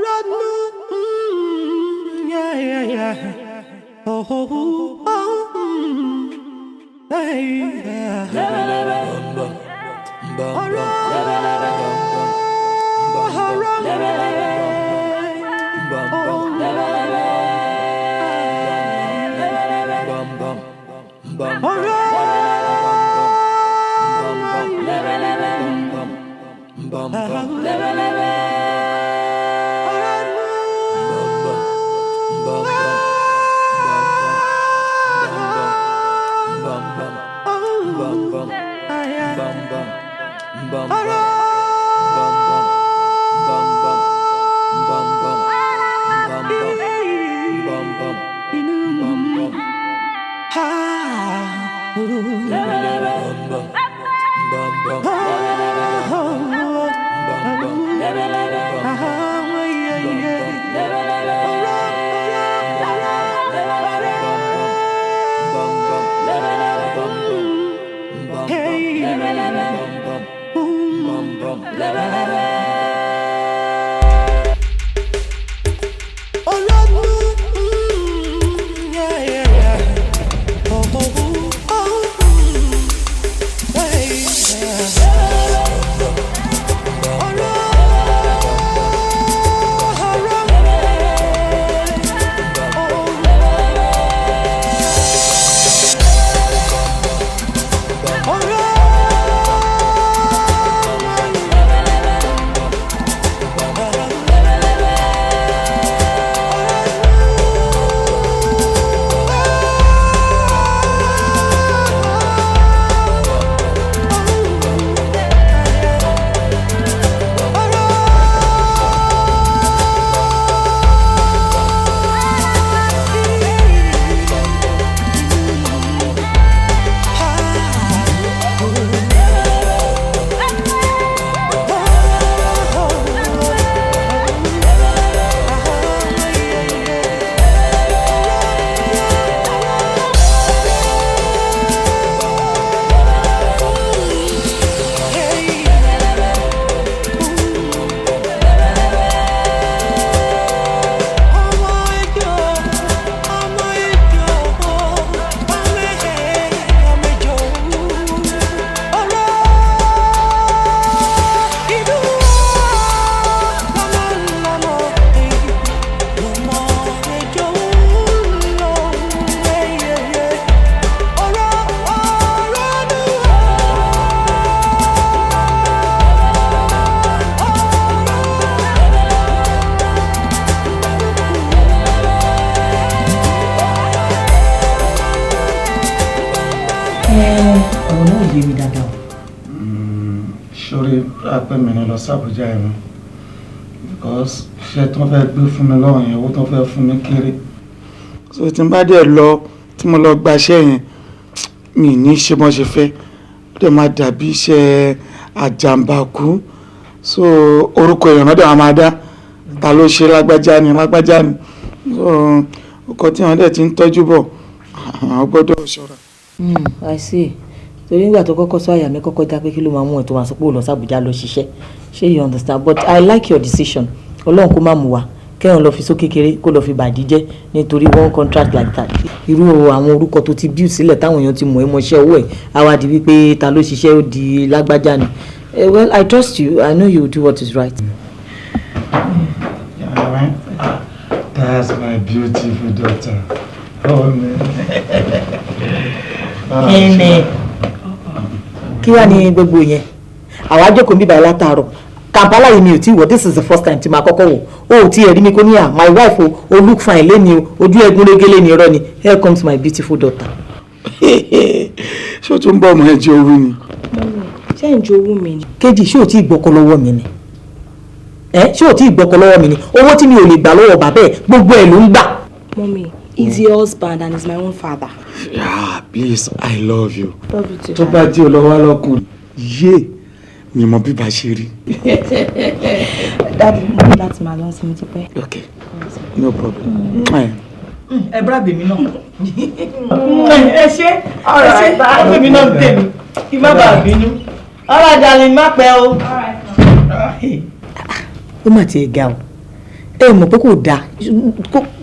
Ọ̀rọ̀ nù, yeah, yeah, yeah. Oh, oh, oh, hey, yeah. Ọ̀rọ̀, ọ̀rọ̀, oh, ọ̀rọ̀, Ọ̀rọ̀ náà yé mi dáadáa o. Sórí apẹ́ mi ni lọ sí Àbújá yẹn mọ́, because iṣẹ́ tó ń fẹ́ gbé fún mi lọ́wọ́ yẹn, owó tó ń fẹ́ fún mi kéré. So tí n bá dẹ̀ lọ, tí mo lọ gba iṣẹ́ yẹn, mi ní ṣe bọ́n ṣe fẹ́, ó dẹ̀ máa dàbí iṣẹ́ àjàmbákú. So orúkọ èèyàn náà dẹ̀ máa dá, ta ló ṣe? Lágbájá ni, lágbájá ni. So ọkọ̀ tí wọ́n dẹ̀ ti ń tọ́jú bọ̀, àwọn gbọ́dọ̀ ṣọ́ra. I see. Torí nígbà tó kọ́kọ́ sọ, àyà mi kọ́kọ́ já pé kí ló máa mú ẹ̀ tó máa sọ pé ò lọ sí Àbújá lọ ṣiṣẹ́. Ṣé you understand? But I like your decision. Ọlọ́run kó má mú wa kẹ́hìn lọ fi só kékeré kó lọ fi bàdí jẹ́ nítorí one contract like that. Irú àwọn orúkọ tó ti build sílẹ̀, táwọn èèyàn ti mọ̀ ẹ́ mọṣẹ́ owó ẹ̀, á wá di wípé ta ló ṣiṣẹ́, ó di lágbájá ni. Well, I trust you. I know you will do what is right. Yeah, man. That's my beautiful daughter. Oh, man. Kíni kí wàá ní gbogbo yẹn? Àwa jókòó bíbá látàárọ̀. Kampala yìí mi ò tí wọ̀. This is the first time tí màá kọ́kọ́ wọ̀. O ò tí ẹ̀ rí mi kó ní à, my wife o, o look fine lẹ́ni o, ojú ẹ̀gún régé lẹ́ni. Irọ́ ni. Here comes my beautiful daughter. Ṣé o tún bọ́ ọmọ ẹ jẹ owó ni? Ṣé ń jowú mi ni? Kejì, ṣé o tí ì gbọ́kọ lọ́wọ́ mi ni? Ẹ ṣé o tí ì gbọ́kọ lọ́wọ́ mi ni? Owó tí mi ò lè gbà lọ́wọ́ bàbá ẹ̀, gbogbo ẹ̀ ló ń gbà. Mummy, he's your husband and he's my own father. Yeah, please, I love you. Love you too. Tó bá jẹ́ olówó lọ́kùnrin, yé mi mọ bí bá ṣe rí. Daddy, mo ní láti máa lọ sí mi ti pẹ́. Okay, no problem. Ẹ bá bèmí náà. Ẹ ṣe, ẹ ṣe, bèmí náà ń tèmi kí má bàa bínú. Ọ̀rọ̀ àjàlè má pẹ́ o. Ó mà tiẹ̀ ga o. Ẹ mọ̀ pé kò dáa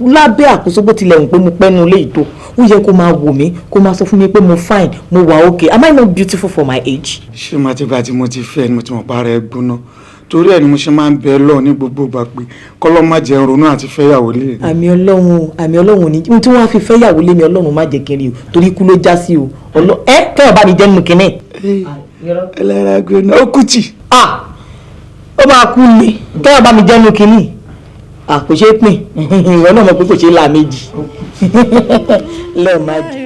lábẹ́ àkóso bó tilẹ̀ hùn pé mo pẹ́nu lé ìtò, ó yẹ kó máa wò mí, kó máa sọ fún mi pé mo fine, mo wà okay. Am I not beautiful for my age? Ṣé mo ti gba tí mo ti fẹ́ ni mo ti mọ̀ para ẹ gbóná? Torí ẹ ni mo ṣe máa ń bẹ lọ ní gbogbo ìgbà pé kọ́lọ́ má jẹ́ ronú àti fẹ́yàwó lé. Àmì Ọlọ́run o, àmì Ọlọ́run ní tí wọ́n á fi fẹ́yàwó lé mi, Ọlọ́run má jẹ́ kiri o, torí ikú ló já sí o. Ẹ kẹ́hìn bá mi jẹ́ nínú kínní. Ẹlẹ́ra gbóná ó kùtì. Ah, ó máa kú ni kẹ́hìn bá mi jẹ́ nínú kínní. Ah, kò ṣeé pín, ìwọ náà mọ̀ pé kò ṣeé là méjì lẹ́ẹ̀ máa jẹ.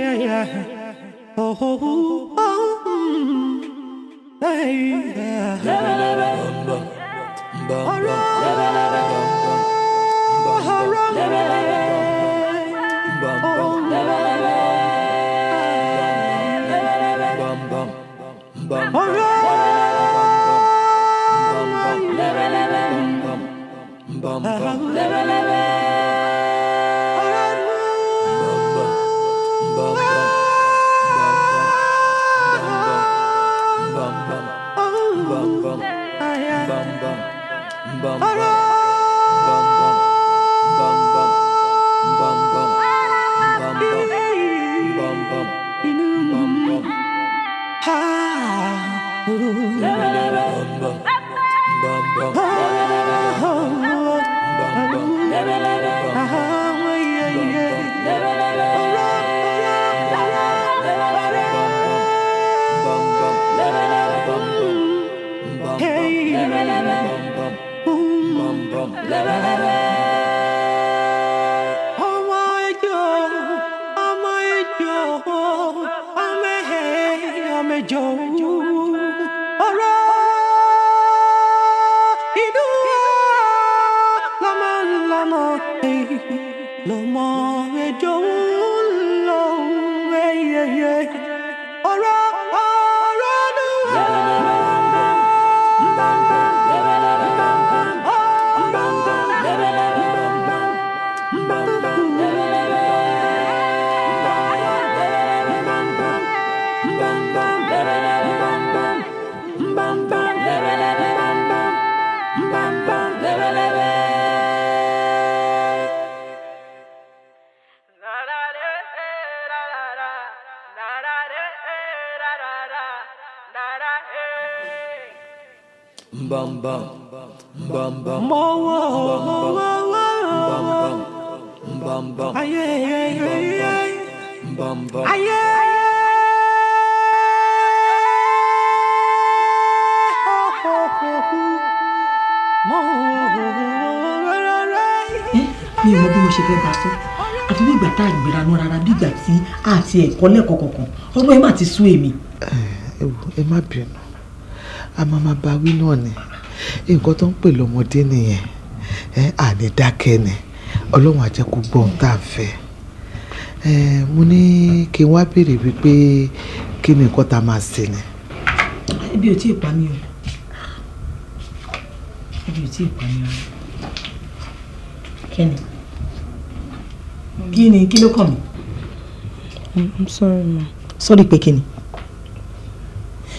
Mi ò mọ bí mo ṣe fẹ́ bá sọ, àfi bí ìgbà tá a gbéra nú rárá, bí ìgbà tí a ti ẹ̀kọ́ lẹ́kọ̀ọ́ kankan, ọ̀rọ̀ ẹ má ti sú èmi. Ẹ wò, ẹ má bínú, a máa máa bá wí náà ni, nǹkan tó ń pè lọ́mọdé nìyẹn. Ẹ àní dákẹ́ ni, Ọlọ́run á jẹ́ kó gbọ́ ohun tá à ń fẹ́. Ẹ mo ní kí n wá béèrè wípé kí ni nǹkan tá a máa ṣe ni. Ibi ò tí ì pa mí o, ibi ò tí ì pa mí rárá. Kẹ́ni, kí ni, kí ló kàn mí? I'm sorry, ma. Sorry pé kí ni?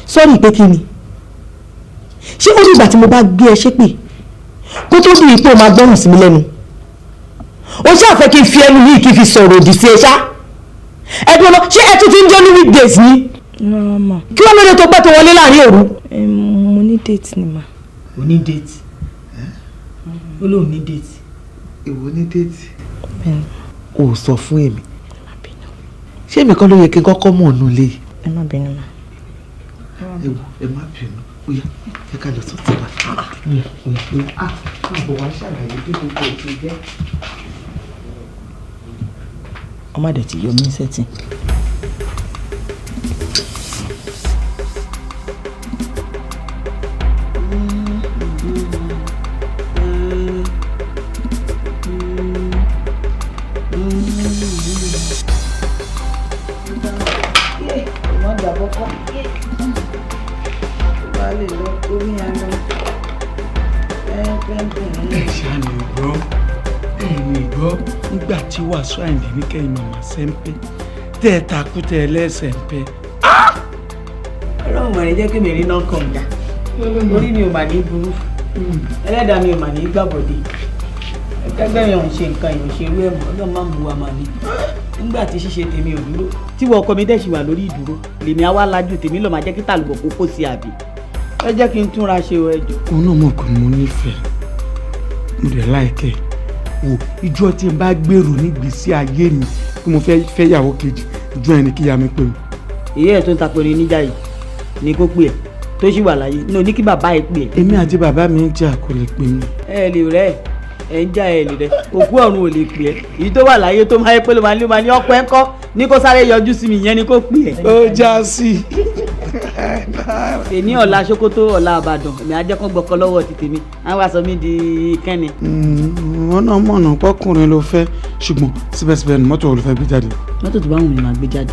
Sorry pé kí ni? Ṣé ó dìgbà tí mo bá gbé ẹ ṣépè kó tó di ipò máa gbọ́ràn sí mi lẹ́nu? O ṣáà fẹ́ kí n fi ẹnu yìí kí n fi sọ̀rọ̀ òdì sí ẹ ṣá? Ẹ dúró lọ, ṣé ẹ tún ti ń jẹ́ ní weekdays ni? Rárá, ma. Kí wọ́n lóde tó pẹ́ tó wọlé láàrin òru? Mo ní date ni, ma. O ní date? Ó lóun ní date. Ìwọ ní date? Bẹ́ẹ̀ni. O sọ fún èmi. Ṣé èmi kan ló yẹ kí n kọ́kọ́ mọ̀ ọ́nú ilé? Ẹ má bínú, ma. Ẹ wò, ẹ má bínú. Ó yá, ẹ ká lọ sọ́tì wa. Àbọ̀ wá ṣàlàyé bí gbogbo ẹ̀ ṣe jẹ́. Ọmọ àdẹ̀ ti yọ mí sẹ́tì. Ẹ ṣáà ní gbọ́, ẹ ní gbọ́, nígbà tí Wàsíù Àyìndé ní kẹ́yìn màmá sẹ́ńpẹ́ tẹ́ ẹ takú tẹ́ ẹ lẹ́sẹ̀ ń pẹ́. Ọlọ́run mà ní jẹ́ kí mi rí náà kàn dá, orí mi ò mà ní burú, ẹlẹ́dàá mi ò mà ní gbàbọ̀dé. Ẹgbẹ́ yẹn ò ń ṣe nǹkan yìí, ò ṣe irú ẹ̀ mọ́. Ọlọ́run máa ń bu wa màá ní. Nígbà tí ṣíṣe tèmi ò dúró, tí wọ́n ọkọ mi dẹ̀ ṣì wà lórí ìdúró, lèmi á wá lajú tèmi lọ́ọ́ máa jẹ́ kí tàlùbọ̀ kó kó sí àbí. Ẹ jẹ́ kí n túnra ṣe o, ẹ jọ̀ọ́. Òun náà mọ̀ pé mo nífẹ̀ẹ́, mo dẹ̀ láìkẹ́ wò. Ìjọ tí n bá gbèrò nígbèésí ayé mi pé mo fẹ́ fẹ́ ìyàwó kejì, ìjọ yẹn ni kíyà mi pè mí. Ìyá ẹ̀ tó ń tapẹ̀rẹ̀ níjà yìí ni kó pè ẹ́ tó ṣì wà láyé ní oní kí bàbá ẹ̀ pè ẹ́. Èmi àti bàbá mi ń jà, kò lè pè mí. Ẹ lè rẹ ẹ ń já, ẹ lè rẹ òkú ọ̀run ò lè pè ẹ́. Èyí tó wà láyé tó máa ń pè ló máa ní ọkọ ẹ̀ ń kọ́ ní kó sáré yọjú sí mi, ìyẹn ni kó pè ẹ́. Ó já sí i. Èní ọ̀la Sokoto, ọ̀la Ìbàdàn, èmi á jẹ́ kó gbọ́kọ lọ́wọ́ ti tèmi, á wá sọ mí di kẹ́ni. Wọn náà mọ̀nà pọ́kùnrin ló fẹ́, ṣùgbọ́n síbẹ̀síbẹ̀ ni mọ́tò wo ló fẹ́ gbé jáde? Mọ́tò tó bá wù mí máa gbé jáde.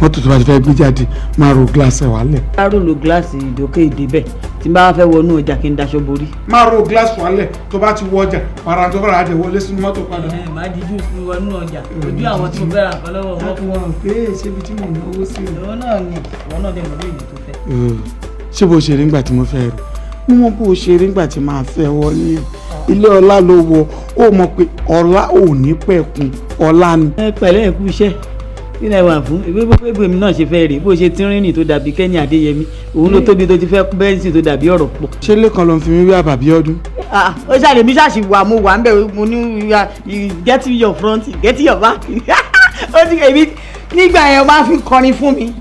Mọ́tò tó bá ti fẹ́ gbé jáde, máa ro gíláàsì ẹ̀ wálẹ̀. Bá rò lo gíláàsì ìdókè ìdébẹ̀, tí n bá fẹ́ wọnú ọjà, kí n daṣọ borí. Máa ro gíláàsì wálẹ̀, tó bá ti wọ ọjà, para tó fara jẹ wọlé sínú mọ́tò padà. Ẹ máa dijú wọnú ọjà, ojú àwọn tí mo fẹ́ ra nǹkan lọ́wọ́ wọn. Wọn pé ṣébi tí mò ń náwó sí. Ìwọ náà ni ìwọ náà dẹ̀ mọ̀ lóyún tó fẹ́. Ṣé bó ṣe rí ńgbà tí mo fẹ́ rí, mo mọ bó ṣe rí ńgbà tí màá fẹ́ wọlé, ilé ọlá ló wọ, ó mọ̀ pé ọlá ò ní pẹ̀kun ọlá ni. Ẹ pẹ̀lẹ́, ẹ kú iṣẹ́. Kí ni ẹ wà fún ìwé bó èmi náà ṣe fẹ́ rè bó ṣe tínrín nì tó dàbí Kẹ́ni Adéyẹmí, òun ló tóbi tó ti fẹ́ bẹ́ńsì tó dàbí ọ̀rọ̀ pọ̀. Ṣé lẹ́kan ló ń fi mí wí àbàbí ọdún? Ah, ó ṣàlè mi ṣàṣì wà, mo wà ń bẹ̀, mo ní you get your front, get your back. Ó ti èmi nígbà yẹn ó máa fi kọrin fún mi,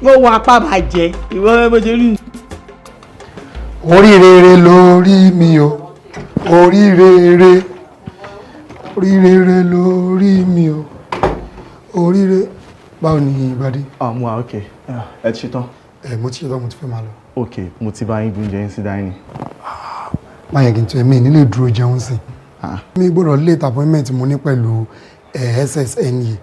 mo wọ apá bàjẹ́ ìwọ bó ṣe rí. Orí rere lórí mi o, orí rere, orí rere lórí mi o, orí rere. Báwo ni ìbàdí? Ah, mo wà okay. Ẹ ti ṣetán? Ẹ, mo ti ṣetán, mo ti fẹ́ máa lọ. Ok, mo ti bá yín gbóúnjẹ yín sí dining. Má yẹ kí n tún ẹ̀mí nílé dúró jẹun sí. Mi gbọ́dọ̀ late appointment mo ní pẹ̀lú SSNE,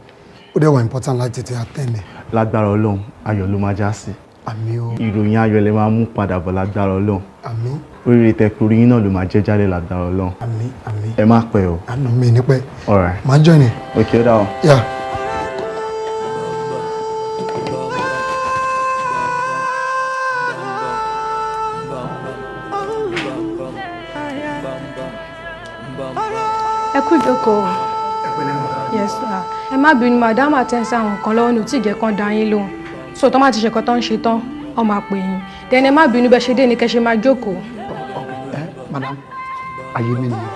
ó dẹ̀ wà important láti tètè attend ẹ̀. Lágbára Ọlọ́run, ayọ̀ ló máa já sí. Àmín o. Ìròyìn ayọ̀ lẹ máa mú padà bọ̀ lágbára Ọlọ́run. Àmín. Oríire tẹ kúrú yín náà ló máa jẹ́ jálẹ̀ lágbára Ọlọ́run. Àmín, àmín. Ẹ má pẹ́ o. Àná mi ní pẹ́. All right. Màá join ẹ. Ok, ó dà o. Yeah. Ẹ kú ìjókòó. Yes sir. Ẹ má bínú, madam, attend sáwọn kan lọ́wọ́ ní ò tí ì jẹ́ kán dá yín lóhùn, so tó má ti ṣe nǹkan tó ń ṣe tán, ọ máa pè yín. Then ẹ má bínú, bẹ́ẹ̀ ṣe dé ni kẹ́ ṣe máa jókòó. Ẹ madam, ayé mi nìyẹn.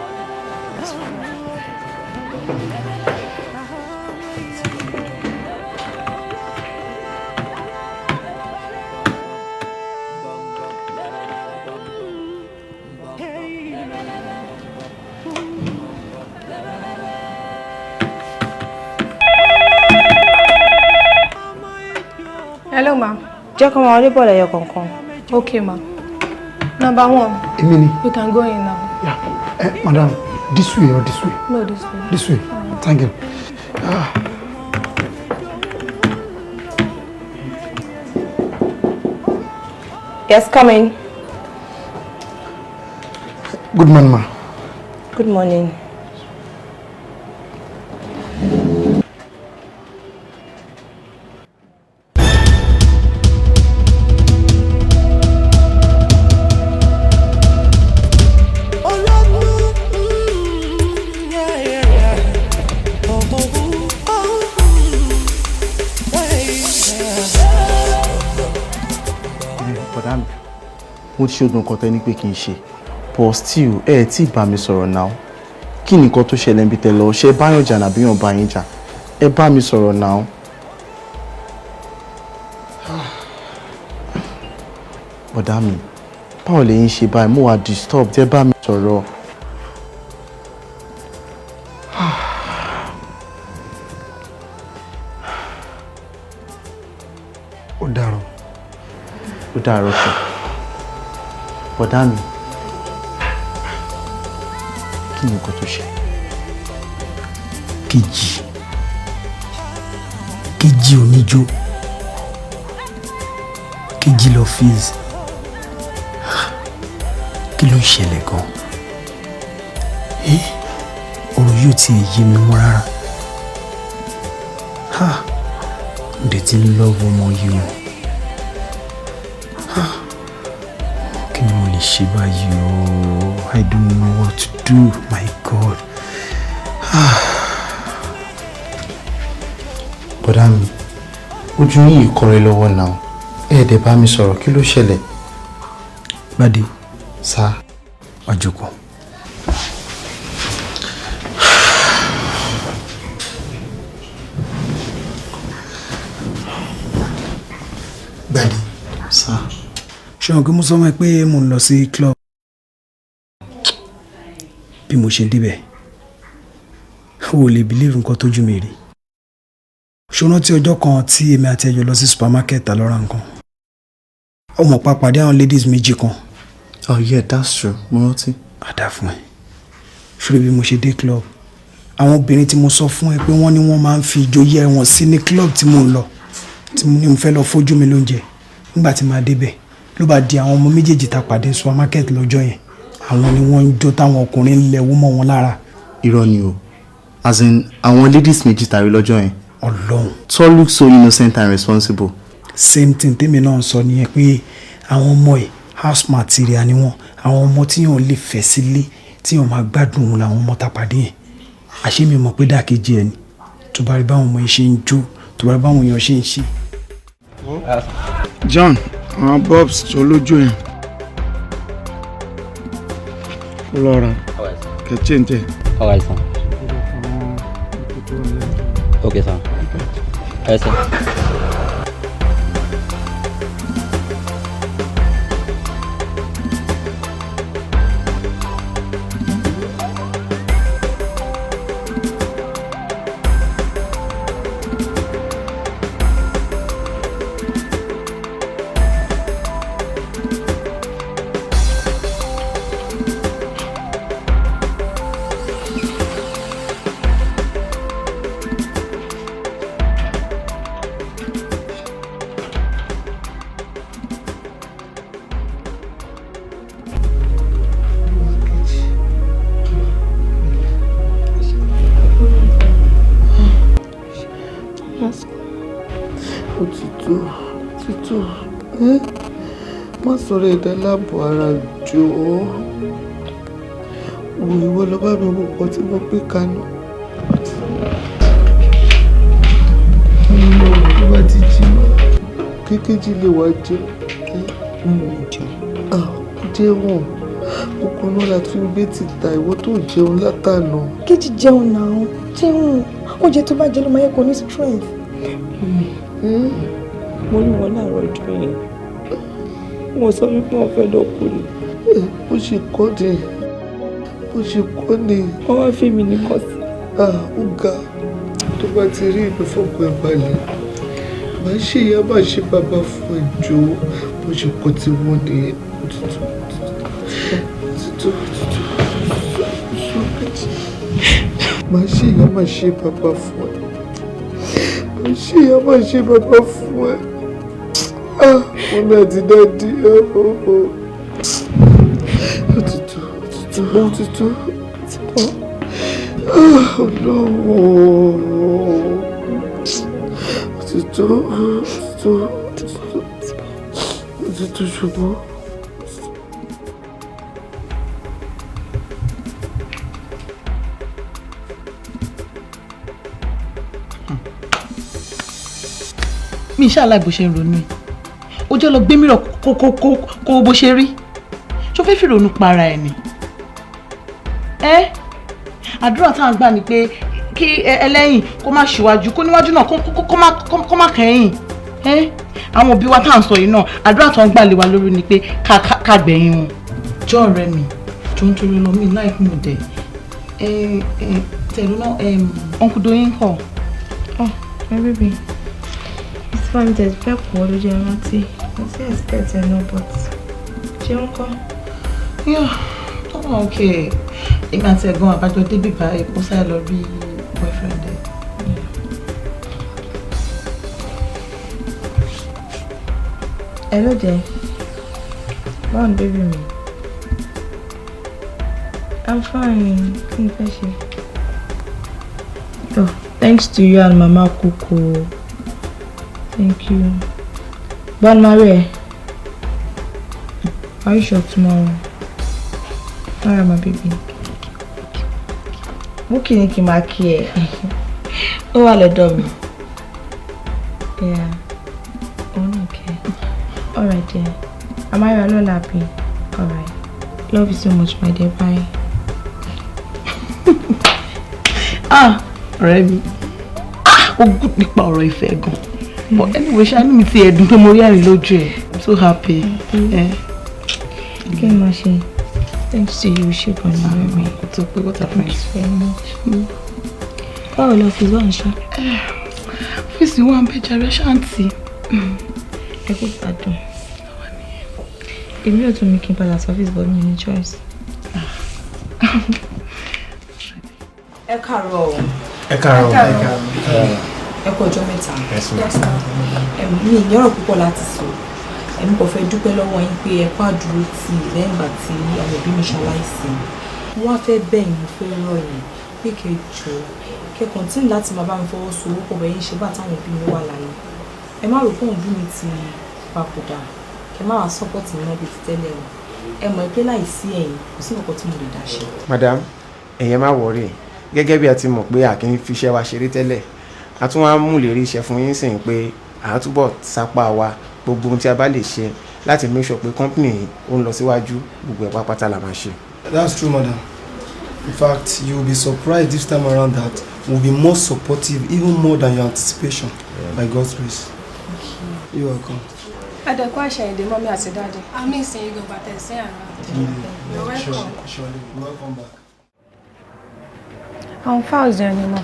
Hello ma. Jẹ́ kó máa wọlé bọ̀ lẹ́yọ kọ̀ọ̀kan. Okay ma. Number one. Èmi ni. You can go in now. Yeah. Madam, this way or this way? No, this way. This way. Thank you. Ah. Yes, come in. Good morning, ma. Good morning. Yeah, yeah. Oh. Hey, yeah. Bọ̀dá mi, mo ti ṣe ogun nǹkan tẹ́ ní pé kí n ṣe, but still ẹ ẹ̀ tí ì bá mi sọ̀rọ̀ náà. Kí ni nǹkan tó ṣẹlẹ̀ níbi tẹ́ lọ? Ṣé báyọ̀ jà nàbí yàn bá yín jà? Ẹ bá mi sọ̀rọ̀ náà. Bọ̀dá mi, báwo lè yín ṣe báyìí? Mo wà disturb, ẹ bá mi sọ̀rọ̀. Ó dàrọ̀. Ó dàárọ̀ sọ. Bọ̀dá mi, kí ni nǹkan tó ṣe? Kejì, Kejì oníjó, Kejì lọ́fíìsì, kí ló ń ṣẹlẹ̀ gan-an? Ọ̀rọ̀ yóò tiẹ̀ yé mi mọ́ rárá. Ha, mo dẹ̀ ti ń lọ́wọ́ ọmọ yìí o. Ha, kí ni mo lè n ṣe báyìí o? I don't know what to do, my God. Bọ̀dá mi, ojú yín ìkọrẹ lọ́wọ́ náà. Ẹ ẹ̀ dẹ̀ bá mi sọ̀rọ̀, kí ló ṣẹlẹ̀? Gbadé. Sá. Wá jókòó. Gbadé. Sá. Ṣé wọn kí mo sọ fún ẹ pé mo ń lọ sí club? Bí mo ṣe débẹ̀, o ò lè believe nǹkan tójú mi rí. Ṣé o rántí ọjọ́ kan tí èmi àti ẹjọ́ lọ sí supermarket ta lọ ra nǹkan? Ọmọ pa pàdé àwọn ladies méjì kan. Oh yeah, that's true. Mo rántí. Àdá fún ẹ. Ṣé bí mo ṣe dé club? Àwọn obìnrin tí mo sọ fún ẹ pé wọ́n ní wọ́n máa ń fi ijó yẹ wọn sí ní club tí mò ń lọ, tí mo ní mo fẹ́ lọ fojú mi lóúnjẹ. Nígbà tí màá débẹ̀, ló bá di àwọn ọmọ méjèèjì tá pàdé ní supermarket lọ́jọ́ yẹn. Àwọn ni wọ́n ń jó táwọn ọkùnrin ń lẹ̀wọ́ mọ́ wọn lára. Irọ́ ni o. As in, àwọn ladies méjì tàrí lọ́jọ́ yẹn. Ọlọ́run. Tó look so innocent and responsible. Same thing tèmi náà ń sọ nìyẹn pé àwọn ọmọ ẹ̀ house material ni wọ́n, àwọn ọmọ tí yàn lè fẹ́ sílé tí yàn máa gbádùn òun làwọn ọmọ tá pàdé yẹn. Àṣé mi mọ̀ pé dàkejì ẹ̀ ni. Tó bá rí báwọn ọmọ yìí ṣe ń jó, tó bá rí báwọn èèyàn ṣe ń ṣe. John, àwọn bobs tó lójú yẹn kó lọ ra kẹ change ẹ. All right, sir. Okay, sir. Yes, sir. Òtítọ́, òtítọ́, ẹ́ má sọ̀rọ̀ ẹ̀dá láàbò ara jọ ọ́. Wò ìwọ lọ bá mi wò pọ̀ tí mo gbé kaná. Tó bá ti jí mọ́, kékejì lè wá jẹun. Jẹun, kókó náà la fi ń gbé tìta, ìwọ tó jẹun látànà. Kejì jẹun náà, jẹun. Oúnjẹ tó bá jẹ ló máa yẹ kó ní strength. Mo rí wọn láàárọ̀ ọjọ́ yẹn, wọ́n sọ wípé wọ́n fẹ́ lọ kú ni. Ó ṣe kọ́ ni, ó ṣe kọ́ ni. Wọ́n wá fi mí nìkan sí. Ó ga, tó bá ti rí ìlú fọkàn ẹ̀ balẹ̀, màá ṣe ìyá máa ṣe bàbá fún ẹ jọ. Bó ṣe kọ́ ti wọ́n nìyẹn. Òtútù, òtútù, òtútù, òtútù. Màá ṣe ìyá máa ṣe bàbá fún ẹ. Màá ṣe ìyá máa ṣe bàbá fún ẹ. Mọ́mí àti dáàdì, òtútù, òtútù, òtútù, òtútù. Ọlọ́run, òtútù, òtútù, òtútù, òtútù ṣùgbọ́n. Mi ṣáà bó ṣe ń ronú ẹ, ó jẹ́ lọ gbé mìíràn kó kó kó kó bó ṣe rí. Ṣó fẹ́ fìrònú para ẹ̀ ni? Ẹ àdúrà tá à ń gbà ni pé kí ẹlẹ́yìn kó má ṣíwájú, kó níwájú náà kó má kẹ́yìn. Ẹ àwọn òbí wa tá à ń sọ yìí náà, àdúrà tó ń gbà lé wa lórí ni pé ká gbẹ̀yìn wọn. Jọ ọ̀rẹ́ mi, jọ ń torí lọ mí láì mú dẹ̀ ẹ ẹ tẹ̀lé náà. Uncle Doyin kọ́. Oh, my baby. It's fine, there's fẹ́ kú ọ ló jẹ́ rántí. Mo ti expect ẹ náà, but ṣé ń kọ́? Yeah, oh, okay. Èmi àti ẹ̀gbọ́n àbájọ débì báyìí, ó sáré lọ rí boyfriend ẹ̀. Hello there. Báwo ni baby mi? I'm fine. Kí ni fẹ́ ṣe? Oh, thanks to you and Mama Koko. Thank you. Báwo ni màá rí ẹ? Are you sure tomorrow? Alright, my baby. Búkì ní kí n máa kí ẹ. Ó wà lọ́dọ̀ mi. Yeah. Òun náà kẹ́. Alright, dear. Àmàlà lọ́la bí. Alright. Love you so much, my dear. Bye. Ah, ọ̀rẹ́ mi. Ah, ó good nípa ọ̀rọ̀ ìfẹ́ gan. But anyway, ṣá inú mi ti ẹ̀dùn pé mo rí ẹ̀rín lójú ẹ̀. I'm so happy. Eh. Kí ni màá ṣe? Thanks to you, ṣe gan ni ọ̀rẹ́ mi. Ó tó pé, what a Thank you very much. Báwo lọ fi wá ń ṣá? Ọ́fíìsì wa ń bẹ jàre ṣáǹtì. Ẹ kú gbádùn. Èmi ò tún mi kí n padà sí ọ́fíìsì, but mi ní choice. Ẹ káàárọ̀ o. Ẹ káàárọ̀. Ẹ káàárọ̀. Ẹ kú ọjọ́ mẹ́ta. Yes, ma'am. Mi ì ní ọ̀rọ̀ púpọ̀ láti sọ. Èmi kò fẹ́ dúpẹ́ lọ́wọ́ yín pé ẹ kú àdúró tì lẹ́yìn ìgbà tí àwọn òbí mi ṣaláìsí. Mo wá fẹ́ bẹ̀ yín, mo fẹ́ rọ̀ yín pé kẹ́ jọ̀ọ́, kẹ́ continue láti máa bá mi fọwọ́sowọ́pọ̀ bẹ́ẹ̀ yín ṣe bá táwọn òbí mi wà láyé. Ẹ má rò pé òbí mi ti papòdà, kẹ́ má wá support mi mọ́ bíi ti tẹ́lẹ̀ o. Ẹ mọ̀ pé láìsí ẹ̀yin, kò sí nǹkan tí mo lè dá ṣe. Madam, ẹ̀yin má worry. Gẹ́gẹ́ bí a ti mọ̀ pé a kì í fi iṣẹ́ wa ṣeré tẹ́lẹ̀, a tún wá mú ìlérí iṣẹ́ fún yín sìn pé à á túbọ̀ sapá wa, gbogbo ohun tí a bá lè ṣe láti make sure pé company yìí ó ń lọ síwájú, gbogbo ẹ̀ pápátá la máa ṣe. That's true, madam. In fact, you will be surprised this time around that we'll be more supportive, even more than your anticipation, by God's grace. You're welcome. Adẹ̀kọ́ àṣà èdè, mummy àti daddy. Àmì ìsìn yìí gbọ̀ngbà tẹ̀sí àná. You're welcome. Surely, surely. Welcome back. Àwọn files yẹn ni mo.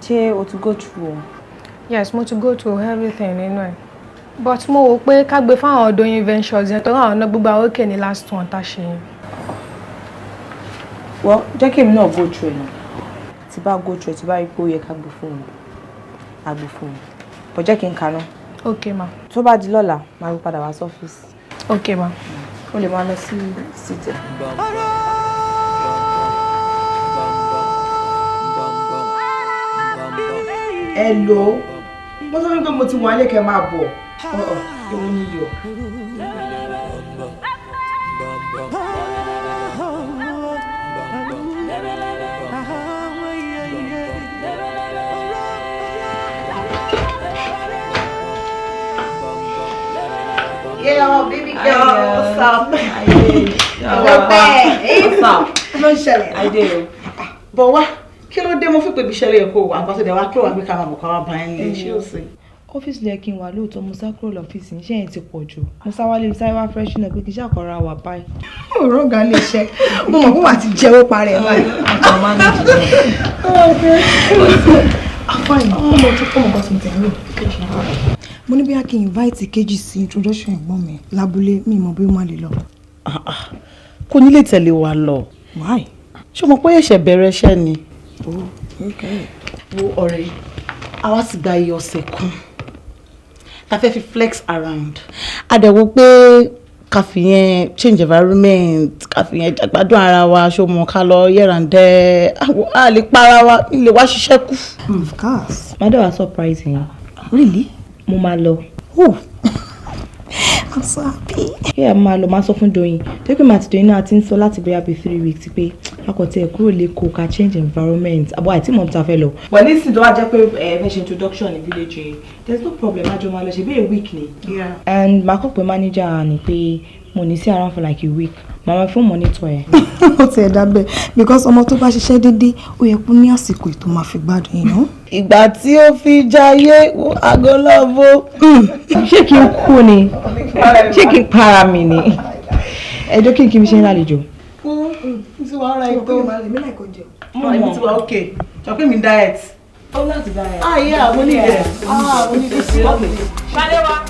Ṣé o ti go through o? Yes, mo ti go through everything nínú ẹ̀. But mo wò pé ká gbé fáwọn Odoyin Ventures yẹn torí àwọn náà gbogbo àwọn òkè ní last one tá a ṣe yẹn. Well, jẹ́ kí èmi náà go through ẹ̀ náà. Tí bá go through ẹ̀, tí bá rí pé ó yẹ ká gbé fún wọn, á gbé fún wọn. But jẹ́ kí n kà náà. Okay, ma. Tó bá di lọ́la, máa gbé padà wá sọ́fíìsì. Okay, ma. O lè máa lọ sí seat ẹ̀. Hello. Mo sọ fún yín pé mo ti wà nílé, kẹ́ máa bọ̀. Ọ̀ọ̀, èwo ni iyọ̀? Yeah, baby girl, what's up? What's up? Kí ló ń ṣẹlẹ̀? Bọ̀ wá, kí ló dé? Mo fi pé ibi iṣẹ́ ló yẹ kó wà, nǹkan tó dẹ̀ wá pé wà pé ká máa bọ̀, ká wá bá ẹ̀ lé, ṣé ó sì? Ọ́fíìsì ló yẹ kí n wà lóòótọ́. Mo sá kúrò lọ́fíìsì, iṣẹ́ yẹn ti pọ̀ jù. Mo sá wálé, mo sáré wá fresh náà pé kí n ṣàkóra wà báyìí. Òró ga lè ṣe. Mo mọ̀ pé wà á ti jẹ́wọ́ parẹ́ báyìí. Fine, ọmọ tó kọ́ mọ̀ kan tí mo tẹ̀ ń rò. Mo ní bóyá kí n invite kejì sí introduction ẹ̀gbọ́n mi lábúlé, mi mọ̀ bí ó máa lè lọ. Kò ní lè tẹ̀lé wa lọ. Why? Ṣé o mọ̀ pé ẹ̀ṣẹ̀ bẹ̀rẹ̀ iṣẹ́ ni? Oh, okay. Wo ọ̀rẹ́, àwa ti gba iye ọ̀sẹ̀ kan ta fẹ́ fi flex around. A dẹ̀ wo pé ká fi yẹn change environment, ká fi yẹn gbádùn ara wa, ṣó mọ̀, ká lọ here and there, a lè para wa ilé wa ṣiṣẹ́ kù. Of course. Má dẹ̀ wá surprise yẹn. Really? Mo máa lọ. Oh, I'm so happy. Yeah, máa lọ, máa sọ fún Doyin. Tó pé màá ti Doyin náà ti ń sọ láti bóyá bíi 3 weeks pé a kò tiẹ̀ kúrò lẹ́kọ̀ọ́, ká change environment. Àbọ̀ àìtí mọ̀ tá a fẹ́ lọ. Well, nísìnyí tó wá jẹ́ pé ẹ fẹ́ ṣe introduction ní village yìí, there's no problem, àjọ máa lọ ṣe bí a week ni. And màá kọ̀ pé manager ni pé mo ní sí around for like a week. Màá máa fún monitor ẹ̀. Ó tiẹ̀ dá bẹ́ẹ̀, because ọmọ tó bá ṣiṣẹ́ déédéé, ó yẹ kó ní àsìkò ètò máa fi gbádùn. Ìgbà tí ó fi jayé aago lọ́wọ́. Ṣé kí n kú ni? Ṣé kí n para mi ni? Ẹjọ́ kí n kí n ṣe ń lálejò. Kú ti wà ara ètò. Mo Èmi ti wà okay. Sọ pé mi diet. Ó láti diet. Ah yeah, mo ní ìdẹ. Ah, mo ní ìdẹ. Ṣadéwá.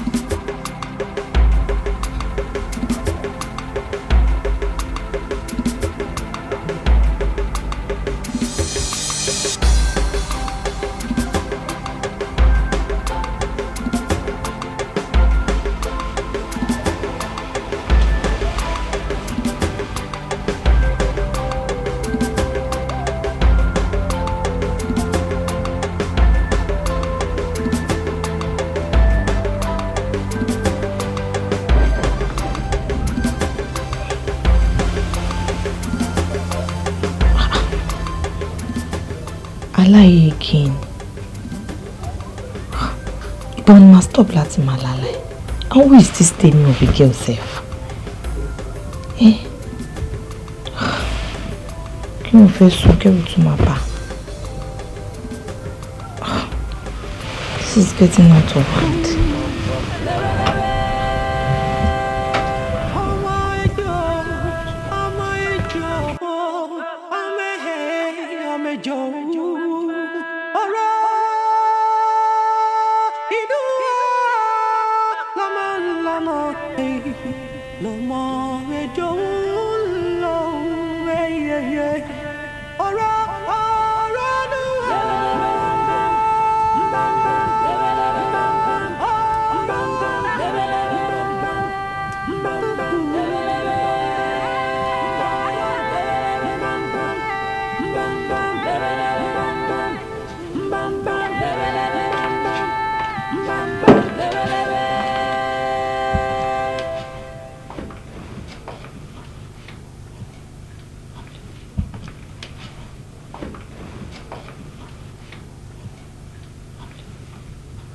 Aláyé again. Ìgbà ni màá stop láti máa lálàá? And who is this Temi of a girl sef? Eh? Kí mo fẹ́ sùn kẹ́rù tún máa bà. This is getting out of hand.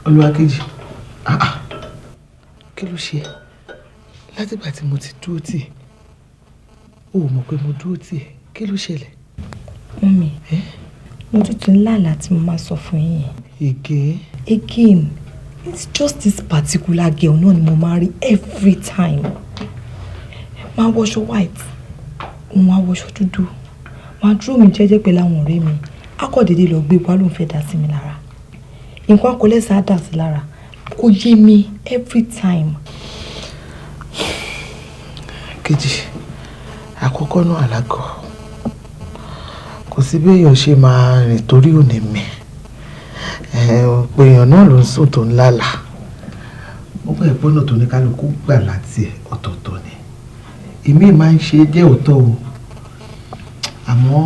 Olúwakejì, ah ah, kí ló ṣe ẹ́ látìgbà tí mo ti dúró tì ẹ́? O ò mọ̀ pé mo dúró tì ẹ́. Kí ló ṣẹlẹ̀? Mummy, mo tún ti ń lálàá tí mo máa sọ fún yín yẹn. Again? Again, it's just this particular girl náà ni mo máa rí every time. Máa wọṣọ white, òun á wọṣọ dúdú. Máa dúró mi jẹ́jẹ́ pẹ̀lú àwọn ọ̀rẹ́ mi. Á kọ̀ déédéé lọ gbé wá, lóun fẹ́ dá sí mi lára. Nǹkan akọlẹ́sà á dà sí lára. Kò yé mi, every time. Kejì, àkọ́kọ́ náà, alágọ̀ kò sí bí èèyàn ṣe máa rìn torí òní mi pé èèyàn náà ló ń sùn tó ń lálàá. Ó gbà ìpọ́nà tó ní kálukú gbà láti ẹ̀ ọ̀tọ̀ọ̀tọ̀ ni. Èmi máa ń ṣe jẹ́ òótọ́ o, àmọ́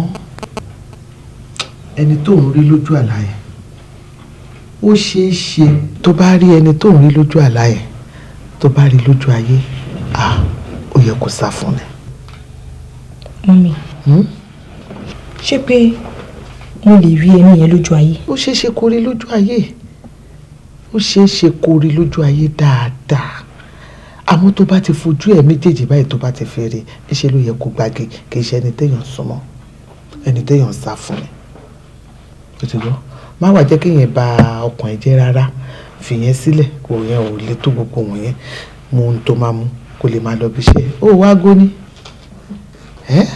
ẹni tó ń rí lójú àlá yẹn, ó ṣeé ṣe tó bá rí ẹni tó ń rí lójú àlá yẹn, tó bá rí lójú ayé, ah, ó yẹ kó sá fún ni. Mummy, ṣé pé mo lè rí ẹni yẹn lójú ayé? Ó ṣeé ṣe kó rí lójú ayé, ó ṣeé ṣe kó rí lójú ayé dáadáa, àmọ́ tó bá ti fojú ẹ̀ méjèèjì báyìí, tó bá ti fẹ́ rí, níṣẹ́ ló yẹ kó gbàgé. Kì í ṣe ẹni téèyàn súnmọ́, ẹni téèyàn sá fún ni. Ó ti gbọ́, má wàá jẹ́ kéèyàn ba ọkàn ẹ̀ jẹ́ rárá. Fìyẹn sílẹ̀, kò yẹn ò lè tó gbogbo wọ̀nyẹn. Mú ohun tó máa mú kó lè máa lọ bí iṣẹ́ ó wá góní. Ẹ́.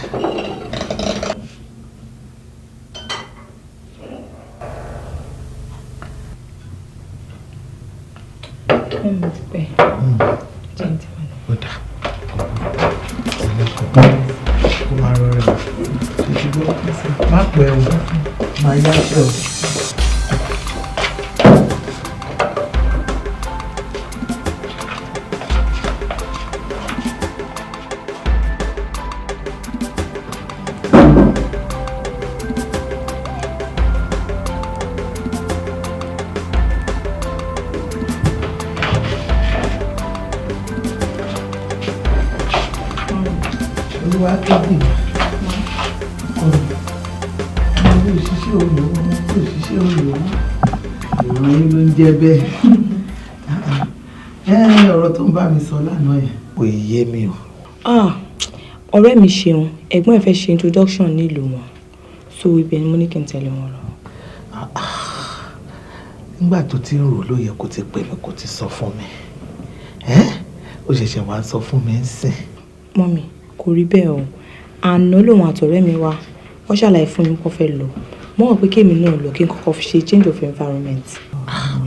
Mummy, ti pẹ́. Jẹ́ n ti máa lọ. Ó dà, kó máa rọrẹ o. Ṣèṣe gbọ́, má pẹ́ o, máa yáṣẹ́ o. Olúwa kébì, ọmọ òṣìṣẹ́ olówó, ọmọ òṣìṣẹ́ olówó, ìran yín ló ń jẹ́ bẹ́ẹ̀. Ọ̀rọ̀ tó ń bá mi sọ lánàá yẹn kò yé mi o. Ah, ọ̀rẹ́ mi ṣeun, ẹ̀gbọ́n ẹ̀ fẹ́ ṣe introduction nílùú wọn, so ibẹ̀ ni mo ní kí n tẹ̀lé wọn lọ. Nígbà tó ti ń rò ló yẹ kó ti pè mí, kó ti sọ fún mi. Ó ṣẹ̀ṣẹ̀ wá sọ fún mi ń sìn. Mummy, kò rí bẹ́ẹ̀ o. Àná lòun àtọ̀rẹ́ mi wá, wọ́n ṣàlàyé fún mi kó fẹ́ lọ. Mo rò pé kémi náà lọ, kí n kọ́kọ́ fi ṣe change of environment.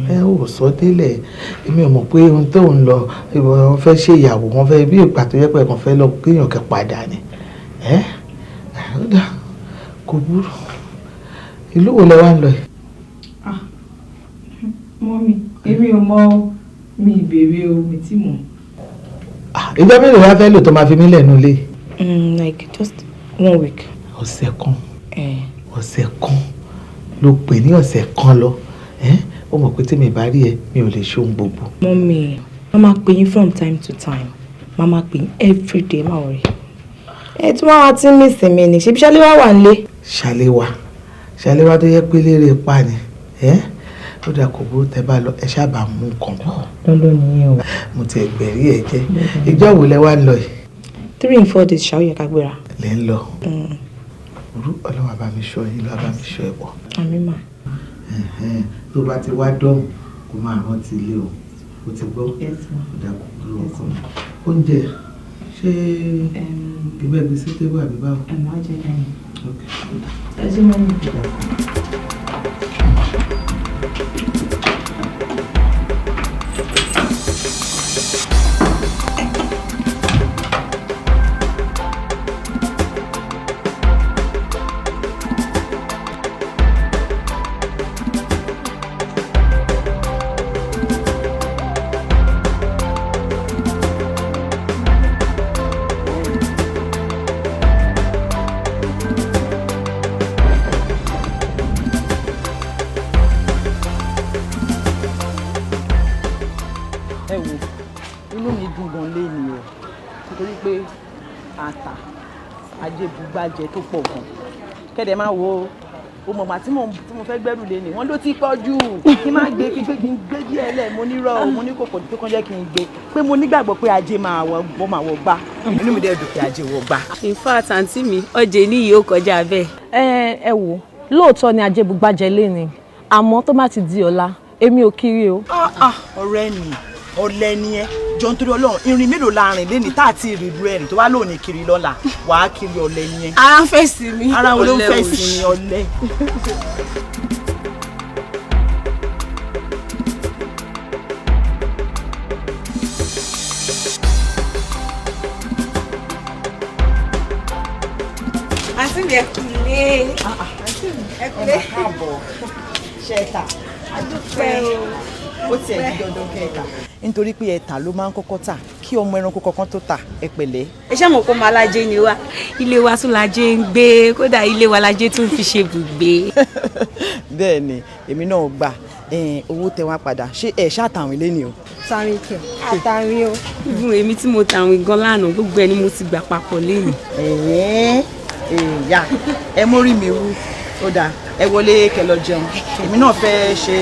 Ẹ ò sọ délẹ̀. Èmi ò mọ̀ pé ohun tó ń lọ, wọ́n fẹ́ ṣe ìyàwó, wọ́n fẹ́ bí ìgbà tó yẹ pé kàn fẹ́ lọ kéèyàn kẹ́ padà ni. Ẹ ó dà, kò burú. Ìlú wo lẹ wá ń lọ yìí? Mummy, èmi ò mọ̀ o, mi ìbéèrè o, mi tí mọ̀. Ìjọ mélòó wá fẹ́ lò tó máa fi mí lẹ́nu lé? Like just one week. Ọ̀sẹ̀ kan? Eh. Ọ̀sẹ̀ kan ló pè ní ọ̀sẹ̀ kan lọ. Ó mọ̀ pé tí mi bá rí ẹ, mi ò lè ṣe ohun gbogbo. Mummy, má máa pè yín from time to time. Má máa pè yín every day, má worry. Ẹ tí wọ́n wá tí ń miss mi ni, ṣebí Ṣaléwá wà nílé. Ṣaléwá, Ṣàlẹ́wá tó yẹ pé lérè pa ni ẹ́ ó dà, kò burú, tẹ́ bá lọ, ẹ ṣáàbà mú nǹkan bọ̀. Lọ́lọ́ nìyẹn o. Mo ti ẹgbẹ̀rí ẹ jẹ́. Ìjọ wo lẹ wá ń lọ yìí? 3 in 4 days ṣáà, ó yẹ ká gbéra. Lẹ ń lọ rú. Ọlọ́wà bá mi ṣọ́ yín lọ, bá mi ṣọ́ ẹ bọ̀. Àmín mà. Ẹ̀hẹ́n, tó bá ti wá dọ́hùn, kó máa rántí ilé o. O ti gbọ́? Ó dà, kò burú, ọkọ mi. Oúnjẹ, ṣé ibẹ̀ gbé sí table àbí báwo? Ẹ̀ máa jẹ ẹ̀yìn. Ok. Ẹ ṣé, mummy. Ẹ wo, inú mi dùn gan léni o, nítorí pé ata ajébugbàjẹ tó pọ̀ gan kẹ́dẹ̀ máa wo o mọ̀mọ́ tí mo fẹ́ gbẹ́rù lé ni wọ́n ló ti pọ̀ jù, kí n má gbé, kí n gbé, kí n gbé díẹ̀ lẹ̀. Mo nírọ̀ o, mo ní kòkò tó kàn jẹ́ kí n gbé pé mo nígbàgbọ́ pé ajé máa wọ bó máa wọ gbá. Inú mi dẹ̀ dùn pé ajé wọ gbá. In fact, àǹtí mi, ọjà eléyìí ó kọjá bẹ́ẹ̀. Ẹ ẹ wò, lóòótọ́ ni ajébugbàjẹ léni, àmọ́ tó bá ti di ọ̀la, èmi ò kiri o. Ọ̀rẹ́ mi, ọ̀lẹ ni ẹ. Jọ, nítorí Ọlọ́run, irin mélòó la rìn léni tá àti ìrìlú ẹ̀rìn tó wá lónìí kiri lọ́la wàá kiri? Ọ̀lẹ ni ẹ. Ara ń fẹ́ sí mi. Ara wo ló ń fẹ́ sí mi? Ọ̀lẹ. Àǹtí mi, ẹ kúlé. Ẹ kúlé. Ọmọ káàbọ̀, ṣe é ta? Adúpẹ́ o. Ó tiẹ̀ di dandan kẹta, nítorí pé ẹ̀ta ló máa ń kọ́kọ́ tà kí ọmọ ẹranko kankan tó tà. Ẹ pẹ̀lẹ́. Ẹ ṣáà mọ̀ pé ọmọ alájẹ ni wá. Ilé wa tún lajẹ ń gbé, kódà ilé wa lajẹ tún fi ṣe ibùgbé. Bẹ́ẹ̀ ni, èmi náà gbà owó tẹ wá padà. Ṣé ẹ ṣáàtàwọn ilé ni o? Tàwìn kẹ, àtàwìn o. Ibùn èmi tí mo tàwìn gan lánàá, gbogbo ẹni mo ti gbà papọ̀ lẹ́nu. Ẹ̀yìn èyà, ẹ mórí mi wú. Ó dáa, ẹ wọlé kẹ́ lọ jẹun. Èmi náà fẹ́ ṣe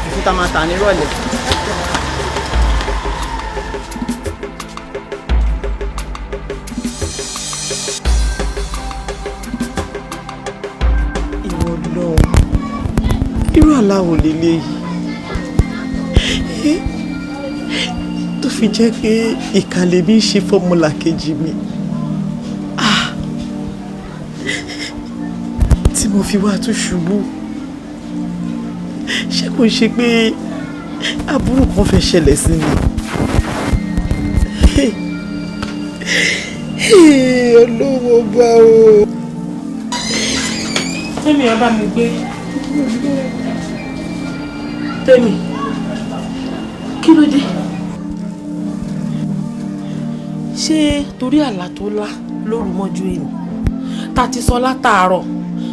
fùfú tá a máa tà nírọ̀lẹ́. Ìwọ lọ, irú aláwo lélẹ́yìí tó fi jẹ́ pé ìkàlẹ̀ mi ń ṣe fọ́múlà kejì mi? Ah! Tí mo fi wá tún ṣubú, ṣé kò ṣe pé aburú kan fẹ́ ṣẹlẹ̀ sí mi? Olówó bá o. Tẹ́mi, ẹ bá mi gbé. Tẹ́mi, kí ló dé? Ṣé torí àlá tó lá lóru mọ́jú èmi tá a ti sọ látàárọ̀,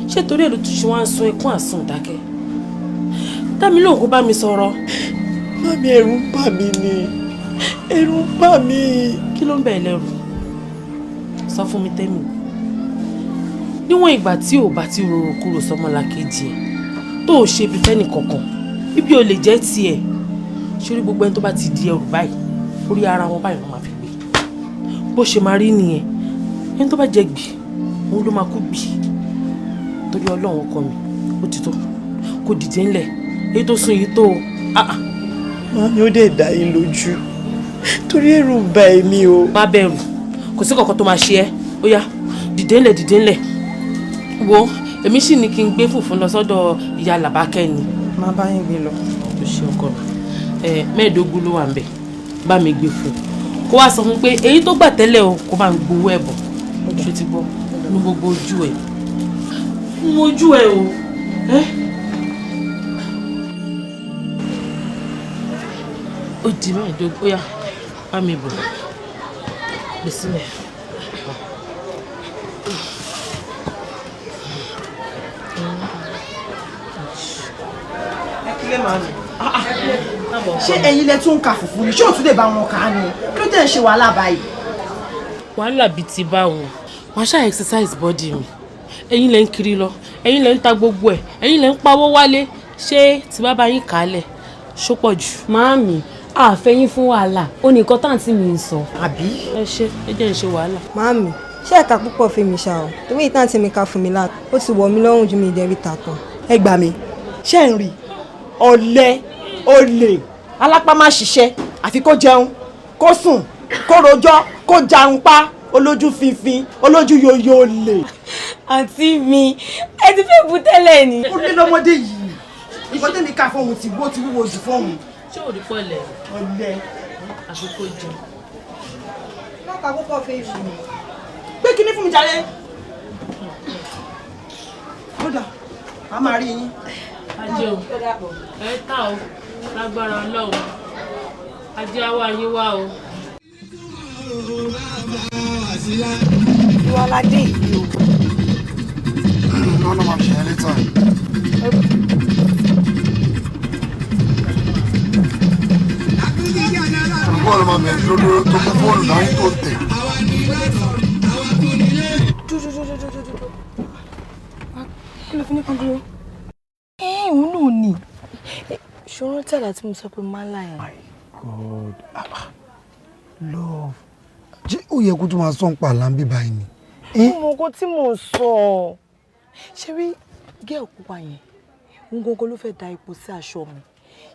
ṣé torí ẹ̀ ló tún ṣe wá ń sun ikún àsun ìdákẹ́? Tẹ́mi lóun kó bá mi sọ̀rọ̀. Mummy, ẹ̀rù ń bà mí ni, ẹ̀rù ń bà mí. Kí ló ń bẹ̀ ẹ́ lẹ́rù? Sọ fún mi, Tẹ́mi. Níwọ̀n ìgbà tí ò bá ti rorò kúrò sọmọlàkejì ẹ̀, tó ò ṣe ibi fẹ́nì kankan, ibi ò lè jẹ́ tiẹ̀. Sórí gbogbo ẹni tó bá ti di ẹrù báyìí, orí ara wọn báyìí wọ́n máa fi gbé. Bó ṣe máa rí nìyẹn. Ẹni tó bá jẹ gbì, òun ló máa kú gbì. Torí Ọlọ́run, ọkọ mi, ó ti tó, kó dìde ńlẹ̀. Èyí tó sùn yìí tó o. Ah ah. Mummy, ó dẹ̀ dá yín lójú? Torí ẹ̀rù ń bà èmi o. Má bẹ̀rù, kò sí kankan tó máa ṣe ẹ́. Ó yá, dìde ńlẹ̀, dìde ńlẹ̀. Wo, èmi sì ní kí n gbé fùfú lọ sọ́dọ̀ ìyá Làbákẹ́ ni. Má bá yín gbé lọ. Tó ṣe, ọkọ mi, ẹ 15 ló wà ń bẹ̀. Bá mi gbé fún un, kó wá sọ fún un pé èyí tó gbà tẹ́lẹ̀ o, kó bá ń gbowó ẹ̀ bọ̀. Ṣó ti gbọ́? Nu gbogbo ojú ẹ̀, nu ojú ẹ̀ o ẹ́. Ó di 15. Ó yá, bá mi bọ̀, gbé sílẹ̀. Ẹ kílẹ̀, màmí. Ṣé ẹ̀yin lẹ tún ń ka fùfú ni? Ṣé òtún lè bá wọn kà á ni? Kí ló tẹ̀ ń ṣe wàhálà báyìí? Wàhálà bíi ti báwo? Wàá ṣáà exercise body mi. Ẹ̀yin lẹ ń kiri lọ, ẹ̀yin lẹ ń ta gbogbo ẹ̀, ẹ̀yin lẹ ń pawó wálé. Ṣé tí bàbá yín kà á lẹ̀ ṣó pọ̀ jù? Màámi, àfẹ́yín fún wàhálà, ó ní nǹkan táǹtì mi ń sọ. Àbí? Ẹ ṣe, ẹ jẹ́ ń ṣe wàhálà. Màámi, ṣé ẹ̀ka púpọ̀ fún mi ṣá o? Torí ìtàn tí mi ká fún mi láti, ó ti wọ̀ mí lọ́rùn ju mi ìdẹ́rì tà tán. Ẹ gbà mí, ṣé ń rí ọ̀lẹ, olè, alápá má ṣiṣẹ́, àfi kó jẹun, kó sùn, kó rojọ́, kó jarun pa, olójú finfin, olójú yoyo olè. Àǹtí mi, ẹ ti fẹ́ bu tẹ́lẹ̀ ni. Ó lé lọ́mọdé yìí, nǹkan tẹ́mi ká fóun ti wó ti wúwo jù fóun. Ṣé ò rí pọ̀lẹ̀? Ọ̀lẹ. Àfi kó jẹun. Lọ́ka púpọ̀ fún mi. Gbé kinní fún mi jàre. Kódà, a máa rí yín. Ajé o, ẹ ta o, lágbára Ọlọ́run, ajé á wá yín wá o. Ìwọ́ládé yìí o. No, no, máa ṣe é later. Bọ́ọ̀lù máa bẹ̀rẹ̀ dúró tó mú fóònù dání tó tẹ̀. Dúdúdúdúdúdú. Kí ló fi ní kan dúró? Ẹ òun náà ni. Ṣòro tẹ̀lá tí mo sọ pé máa ń láyà. God, love. Ṣé ó yẹ kó tún máa sọ ń pa àlá ń bí báyìí ni? Mo mọ nǹkan tí mò ń sọ. Ṣé rí gẹ́ẹ̀ pupa yẹn? Òun gangan ló fẹ́ da epo sí aṣọ mi.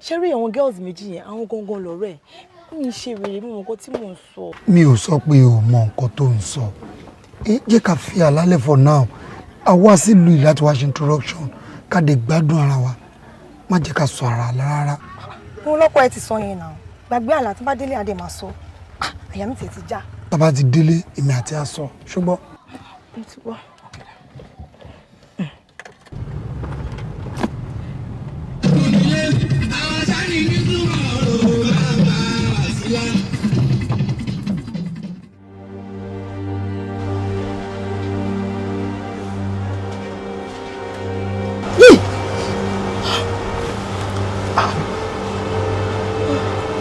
Ṣé rí àwọn girls méjì yẹn? Àwọn gangan lọ̀rẹ́ ẹ̀. Mi ṣe wèrè, mo mọ nǹkan tí mò ń sọ. Mi ò sọ pé o mọ nǹkan tó ń sọ. Jẹ́ ká fi àlálẹ̀ for now. A wá sílùú yìí láti wá ṣe introduction ká lè gbádùn ara wa. Má jẹ́ ká sọ ara rárá. Mo lọ́kọ ẹ ti sọ yẹn náà. Gbàgbé àlá tó bá délé adé máa sọ. Àyà mi tiẹ̀ ti já. Tá bá ti délé, èmi àti á sọ. Ṣùgbọ́n. Mo ti wá.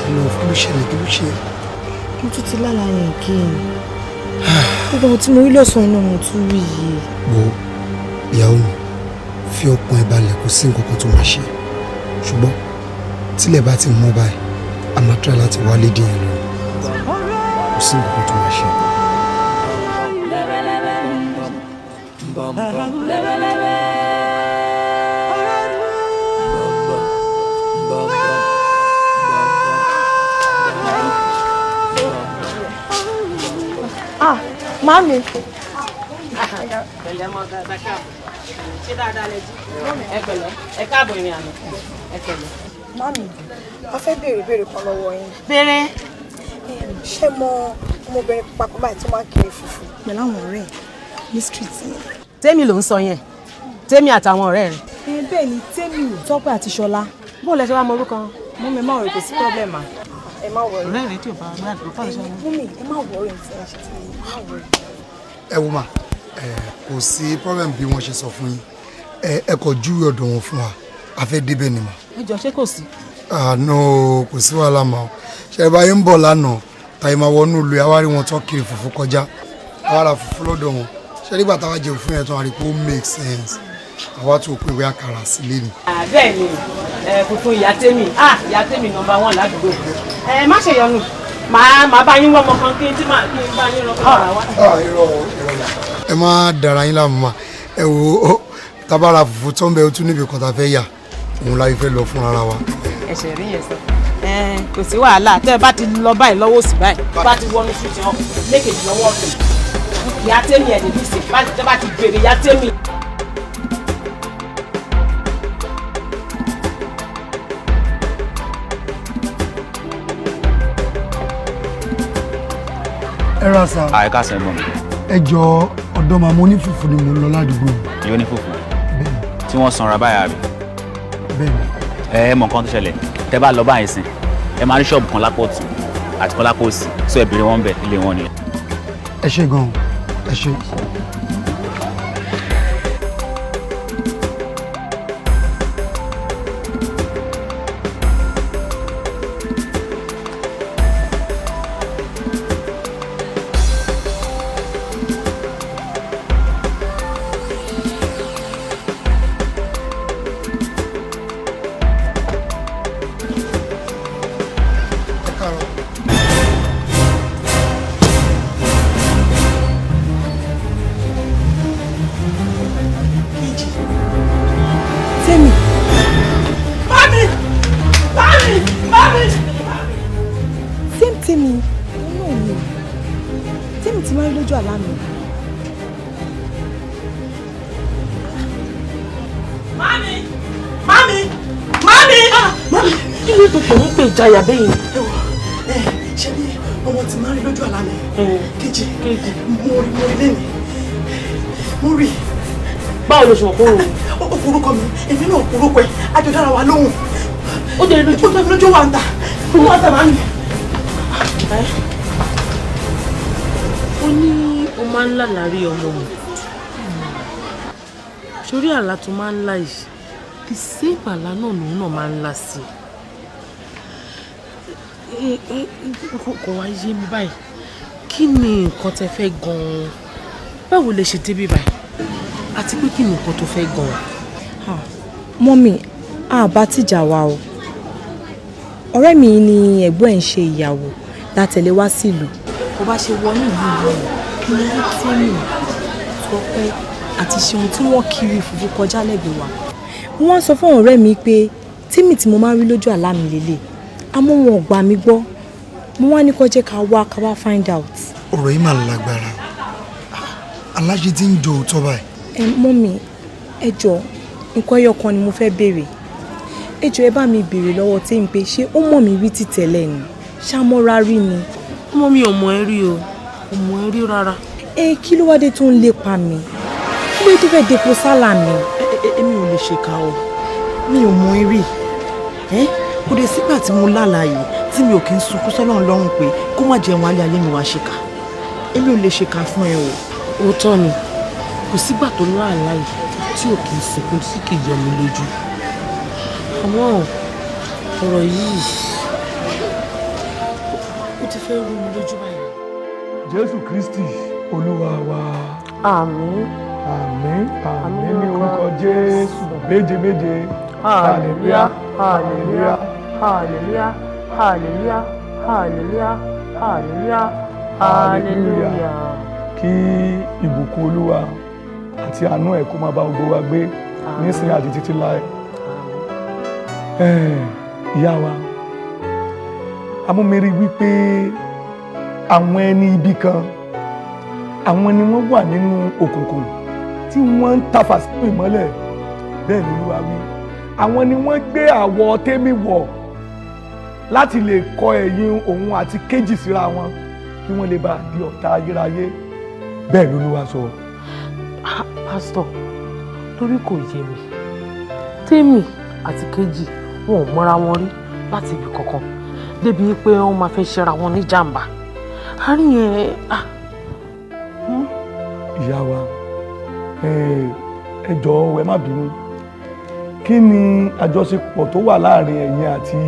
Kí ló ṣẹlẹ̀, kí ló ṣe? Mo tún ti lálàá yẹn again. Gbogbo ohun tí mo rí lọ́sàn-án náà mo tún rí yìí. Wo ìyàwó mi, fi ọkàn ẹ balẹ̀, kò sí nǹkan kan tó máa ṣe. Ṣùgbọ́n tílẹ̀ bá ti mọ́ báyìí, a máa try láti wálé dín yẹn lọ. Kò sí nǹkan kan tó máa ṣe. Ah, màámi. Pẹ̀lẹ́ mọ dáadáa, káàbọ̀. Ṣé dáadáa lẹ jí? Ẹ pẹ̀lẹ́, ẹ káàbọ̀ ìrìn àná. Ẹ pẹ̀lẹ́. Màámi, a fẹ́ béèrè béèrè kan lọ́wọ́ yín. Béèrè. Ṣé mọ ọmọbìnrin pupa kan báyìí tó máa ń kiri fùfú pẹ̀lú àwọn ọ̀rẹ́ ẹ̀ ní street yẹn? Tèmi ló ń sọ yẹn. Tèmi àtàwọn ọ̀rẹ́ rẹ̀. Ẹ bẹ́ẹ̀ ni, Tèmi, Tọ́pẹ́ àti Ṣọlá. Bó lẹ ṣe wá mọ orúkọ wọn? Mummy, ẹ má worry, kò sí problem mà. Ẹ má worry. Ọ̀rẹ́ rẹ tí ò bá wà ládùúgbò fáwọn ṣe. Mummy, ẹ má worry, ẹ ṣe tí ẹ má worry. Ẹ wo mà, ẹ kò sí problem bí wọ́n ṣe sọ fún yín. Ẹ kò júwe ọ̀dọ̀ wọn fún wa. A fẹ́ débẹ̀ ni mà. Ẹ jọ, ṣé kò sí? Àná kò sí wàhálà mà. Ṣe bá yín ń bọ̀ lánàá, tàyè máa wọnú ìlú yà wá rí wọn tó kiri fùfú kọjá. Àwa ra fùfú lọ́dọ̀ wọn. Ṣé nígbà táwa jẹ fún yẹn tán, a rí pé ó make sense. Àwa tó pé bóyá kàrà sílé ni. Bẹ́ẹ̀ ni, funfun ìyá Tèmi, ah, ìyá Tèmi number one ládùúgbò. Ẹ má ṣe yọnu, màá bá yín wọ́n ọmọ kan kí n tí màá kí n bá yín rọ kọ́ ara wa. Irọ́ irọ́, ẹ má dara yín láàmú mà. Ẹ wo, tabara fùfú tó ń bẹ, ó tún níbi kan tá a fẹ́ yà, òun la fẹ́ lọ fún ara wa. Ẹsẹ̀ rí yẹn sọ, kò sí wàhálà. Tẹ́ ẹ bá ti lọ báyìí lọ́wọ́ òsì báyìí, bá ti wọnú sí ti hàn lékejì lọ́wọ́ ọ̀tún, ìyá Tèmi ẹ̀ níbi ìsìn tẹ́ bá ti bèrè ìyá Tèmi. Ẹ ra sa. Àyíká sẹ́gbọ̀n mi. Ẹ jọ, ọ̀dọ̀ màmá onífùfù ni mò ń lọ ládùúgbò. Yóò ní fùfú tí wọ́n sanra báyà rí? Bẹ́ẹ̀ni. Ẹ mọ nǹkan tó ṣẹlẹ̀, tẹ́ bá lọ báyìí sìn, ẹ máa rí ṣọ́ọ̀bù kan lápò ọ̀tún àti kan lápò òsì, sọ ẹ bèrè wọn bẹ̀, ilé wọn nìyẹn. Ẹ ṣé gan-an, ẹ ṣé. tó pọ̀ ń pè jayà bẹ́ẹ̀ yẹn? Ṣé ní ọmọ tí máa ń rí lójú àlá mi? Kejì, mo rí, mo rí lẹ́nu, mo rí. Báwo ló ṣe mọ̀ pé òun? Ó forúkọ mi, èmi náà forúkọ ẹ̀, àjọ dára wa lóhùn. Ó dẹ̀ lójú. Ó dẹ̀ lójú wa ń ta, ó wà ń ta màmí. Ó ní o máa ń lálàá rí ọmọ mi. Sórí àlá tó máa ń lá yìí, the same àlá náà lòun náà máa ń lá sí i. Kò wá yé mi báyìí, kí ni nǹkan tẹ fẹ́ gan-an? Báwo lè ṣe débi báyìí, àti pé kí ni nǹkan tó fẹ́ gan-an? Mummy, a bá tìjà wa o. Ọ̀rẹ́ mi ni ẹ̀gbọ́n ẹ̀ ń ṣe ìyàwó látẹ̀lé wá sílùú. Bó bá ṣe wọnú ìlú yìí ni mo rí Tèmi, Tọ́pẹ́ àti Ṣeun tí wọ́n kiri fùfú kọjá lẹ́gbẹ̀ẹ́ wa. Mo wá sọ fún ọ̀rẹ́ mi pé Tèmi tí mo máa ń rí lójú àlá mi lélẹ̀, àmọ́ wọn ò gbà mí gbọ́. Mo wá ní kó jẹ́ ká wá find out. Ọ̀rọ̀ yìí mà lágbára, aláṣẹ tí ń jọ òótọ́ báyìí. Ẹ mummy, ẹ jọ, nǹkan ẹyọ kan ni mo fẹ́ béèrè. Ẹ jọ, ẹ bá mi béèrè lọ́wọ́ Tèmi pé ṣé ó mọ̀ mí rí ti tẹ́lẹ̀ ni, ṣámọ́ra rí ni? Ọmọ mi ò mọ̀ ẹ́ rí o, ò mọ̀ ẹ́ rí rárá. Ẹ kí ló wá dé tó ń lépa mi? Kí ló tó fẹ́ depo sálà mi? Èmi ò lè ṣèkà o, mi ò mọ̀ ẹ́ rí. Ẹ kò dé sígbà tí mo lálàá yìí tí mi ò kí ń sunkún sọ́lọ́run lọ́rùn pé kó má jẹun alẹ́ ayé mi wá ṣèkà. Èmi ò lè ṣèkà fún ẹ o. Òótọ́ ni, kò sígbà tó láàlá yìí tí ò kì í sunkún, tí kì í yọ mi lójú. Àmọ́ ọ̀rọ̀ yìí, ó ti fẹ́ rú mi lójú báyìí. Jésù Kristi Olúwa wa. Àmín. Àmín, àmín ní orúkọ Jésù méje méje. Hallelujah, hallelujah, hallelujah, hallelujah, hallelujah, hallelujah, hallelujah. Kí ìbùkún Olúwa àti àánú ẹ̀ kó máa bá gbogbo wa gbé nísìnyí àti títí láé. Ìyá wa, amúmírí wípé àwọn ẹni ibi kan, àwọn ni wọ́n wà nínú òkùnkùn tí wọ́n ń tafà sínú ìmọ́lẹ̀. Bẹ́ẹ̀ ni Olúwa wí, àwọn ni wọ́n gbé àwọ̀ tẹ́mi wọ̀ láti lè kọ ẹ̀yìn òun àti Kéjì síra wọn kí wọ́n lè bá di ọ̀tá ayérayé. Bẹ́ẹ̀ ni Olúwa sọ. Pásítọ̀, torí kò yé mi, Tèmi àti Kejì wọn ò mọ́ra wọn rí láti ibì kankan débi pé wọ́n máa fẹ́ ṣera wọn ní jàǹbá àárín yẹn. Ìyá wa, ẹ jọ̀ọ́, ẹ má bínú, kí ni àjọṣepọ̀ tó wà láàrin ẹ̀yin àti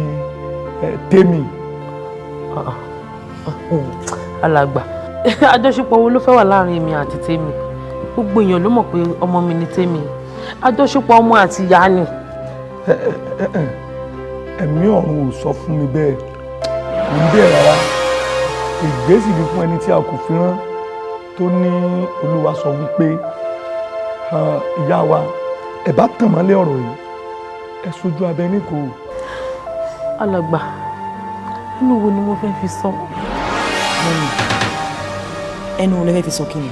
Tèmi? Alàgbà, àjọṣepọ̀ wo ló fẹ́ wà láàrin èmi àti Tèmi? Gbogbo èèyàn ló mọ̀ pé ọmọ mi ni Tèmi. Àjọṣepọ̀ ọmọ àti ìyá ni. Ẹ̀mí ọ̀run ò sọ fún mi bẹ́ẹ̀, kò rí bẹ́ẹ̀ rárá. Ègbé sì ni fún ẹni tí a kò fi rán tó ní Olúwa sọ wípé. Ìyá wa, ẹ bá tàn mọ́lẹ̀ ọ̀rọ̀ yìí, ẹ sojú abẹ níkò. Alàgbà, inú wo ni mo fẹ́ fi sọ? Mummy, ẹnu wo lẹ fẹ́ fi sọ kí ni?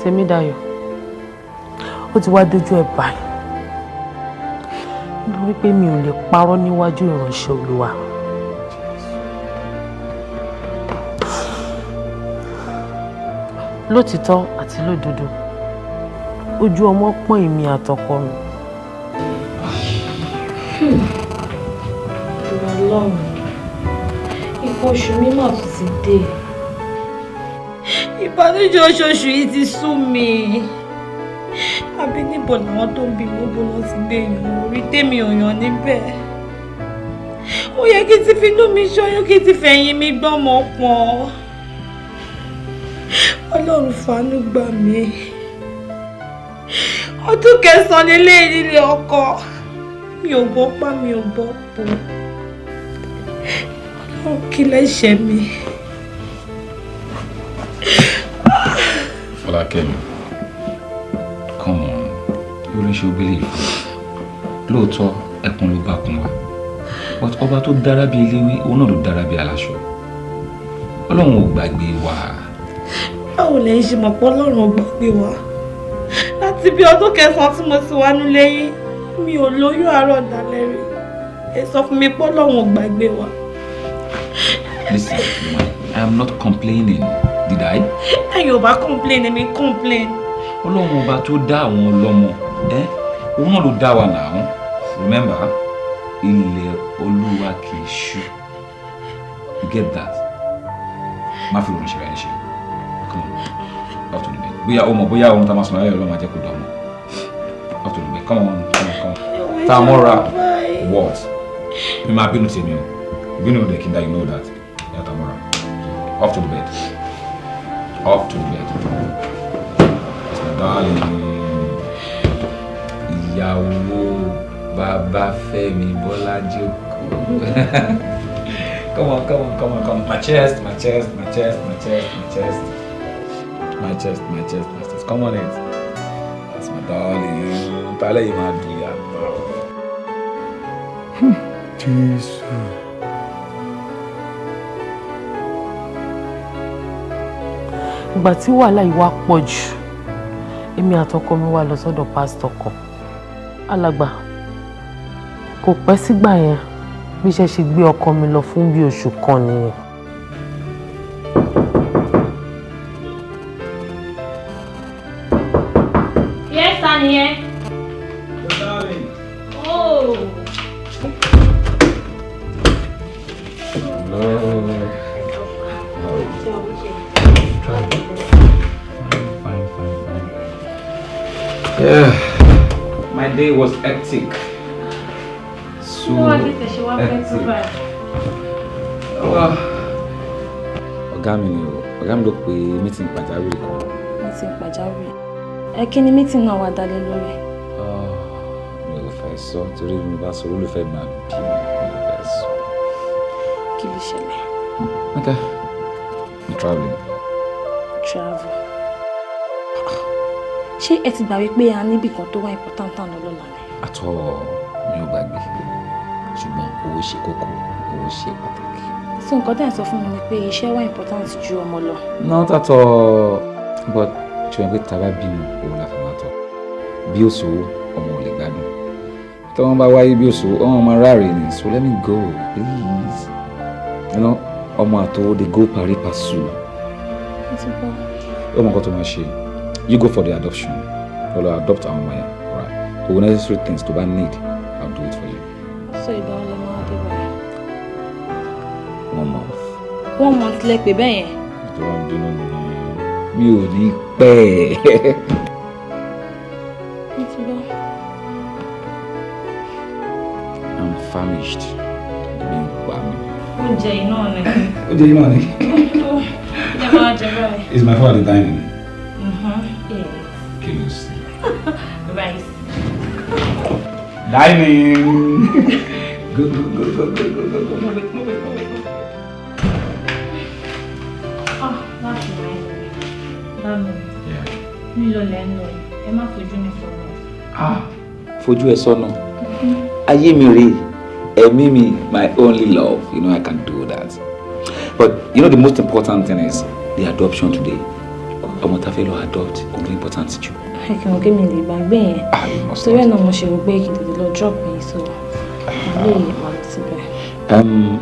Tèmídayọ̀, ó ti wá dójú ẹ̀ báyìí nítorí pé mi ò lè parọ́ níwájú ìránṣẹ́ Olúwa. Lótìtọ́ àti lódodo, ojú ọmọ pọ́n èmi àtọkọ mi. Ọlọ́run, nǹkan oṣù mi mà tún ti dé. Ìbànújẹ́ oṣooṣù yìí ti sú mi. Àbí níbo làwọn tó ń bímọ bó lọ ti gbé èèyàn orí tèmi ò yàn níbẹ̀? Ó yẹ kí n ti finú mi ṣọyún, kí n ti fẹ̀yìn mi gbọ́mọ pọ̀n. Ọlọ́run, fàánú gbà mí. Ọdún 9 nílé nílé ọkọ, mi ò gbọ́ pa, mi ò gbọ́ pọ̀. Ọlọ́run, kí lẹ́ṣẹ̀ mi? Fọlákẹ́mi, come on, lórí ṣe ògbélé ìfún. Lóòótọ́, ẹkún ló bá kún wa, but ọba tó dára bí eléwé, òun náà ló dára bí aláṣọ. Ọlọ́run ò gbàgbé wa. Báwo lẹ ń ṣe mọ̀ pé Ọlọ́run ò gbàgbé wa? Láti Láti bí ọdún kẹsàn-án tí mo ti wá nílé yín, mi ò lóyún àárọ̀ dalẹ́ rí. Ẹ sọ fún mi pé Ọlọ́run ò gbàgbé wa. Listen, I am not complaining, did I? Ẹ̀yin ò bá complain, èmi complain. Ọlọ́run ọba tó dá àwọn ọlọ́mọ, ẹ́ òun náà ló dá wa náà. Remember, ilẹ̀ Olúwa kì í ṣú. You get that? Má fi ronú ṣe ra ẹ ṣe. Come on, up to the bed. Bóyá o mọ̀ bóyá ohun tá a máa sùn láyọ̀ Ọlọ́run máa jẹ́ kó dọ̀ mọ́. Up to the bed. Come on, come on, come on. Tá a mọ́ra what? Mi máa bínú tèmi o. Ìbínú ò dẹ̀ kí n dá, you know that. Yá tá a mọ́ra. Up to the bed. Up to the bed. That's my darling. Ìyàwó bàbá Fẹ́mi Bọ́lá jókòó. Come on, come on, come on, come on. My chest, my chest, my chest, my chest, my chest. My chest, my chest, my chest. Come on it. That's my darling. Tálẹ̀ yìí máa dùn yàtọ̀. Jésù. Ìgbà tí wàhálà yìí wá pọ̀ jù, èmi àtọkọ mi wá lọ sọ́dọ̀ pásítọ̀ kan. Alàgbà, kò pẹ́ sígbà yẹn bí iṣẹ́ ṣe gbé ọkọ mi lọ fún bí oṣù kan nìyẹn. Yes, ta nìyẹn? Oh. Hello. How are you? Fine, fine, fine. Yeah. My day was hectic. So hectic. Ọ̀gá mi ni o, ọ̀gá mi ló pe meeting pàjáwìrì kan. Meeting pàjáwìrì. Ẹ kí ni meeting náà wá dálé lórí? Mi ò fẹ́ sọ torí mi bá sọ olólùfẹ́ máa bí mi, mi ò fẹ́ sọ. Kí ló ṣẹlẹ̀? Okay, I'm traveling. Travel. Ṣé ẹ ti gbà wípé a níbì kan tó wá important tán lọ lọ́la ni? At all, mi ò gbàgbé. Ṣùgbọ́n owó ṣe kókó, owó ṣe pàtàkì. So nǹkan tẹ́ ẹ̀ sọ fún mi ni pé iṣẹ́ wá important ju ọmọ lọ. Not at all, but ṣùgbọ́n pé tá a bá bímọ, owó la fi máa tọ́. Bí ó sòwò, ọmọ ò lè gbádùn. Tí wọ́n bá wáyé bí ó sòwò, ọmọ máa ráre ni. So let me go, please. You know, ọmọ àtọwọ́ dey go pari passu. Mo ti gbọ́. Ó mọ nǹkan tó máa ṣe. You go for the adoption. O lọ adopt àwọn ọmọ yẹn, right? The necessary things tó bá need, I'll do it for you. So ìgbà wo lẹ máa dé báyìí? 1 month. 1 month lẹ pè bẹ́ẹ̀ yẹn. Ìjọba ń bínú mi ni mi ò ní pẹ́. Mo ti gbọ́. I'm famished. Ebi ń pa mi. Oúnjẹ yìí náà ni. Oúnjẹ yìí náà ni. Ẹ máa jẹ báyìí. Is my father dining? Mm-hmm. Yes. Kí ló sí? Rice. Dining. Go, go, go, go, go, go, go, go. Move it, move it, move it. Ah, that's nice. Bámi. Lílọ lẹ́ ń lọ, ẹ má fojú mi sọ̀rọ̀. Ah, fojú ẹ sọ́nà. Ayé mi rèé, ẹ̀mí mi, my only love. You know I can do that. But you know the most important thing is the adoption today. Ọmọ tá fẹ́ lọ adopt, òun ló important jù. Ẹ kì í mọ̀ kí mi lè gbàgbé yẹn. Torí ẹ̀ náà mo ṣe rò pé kí n tètè lọ drop yín so màá lè wà lọ síbẹ̀.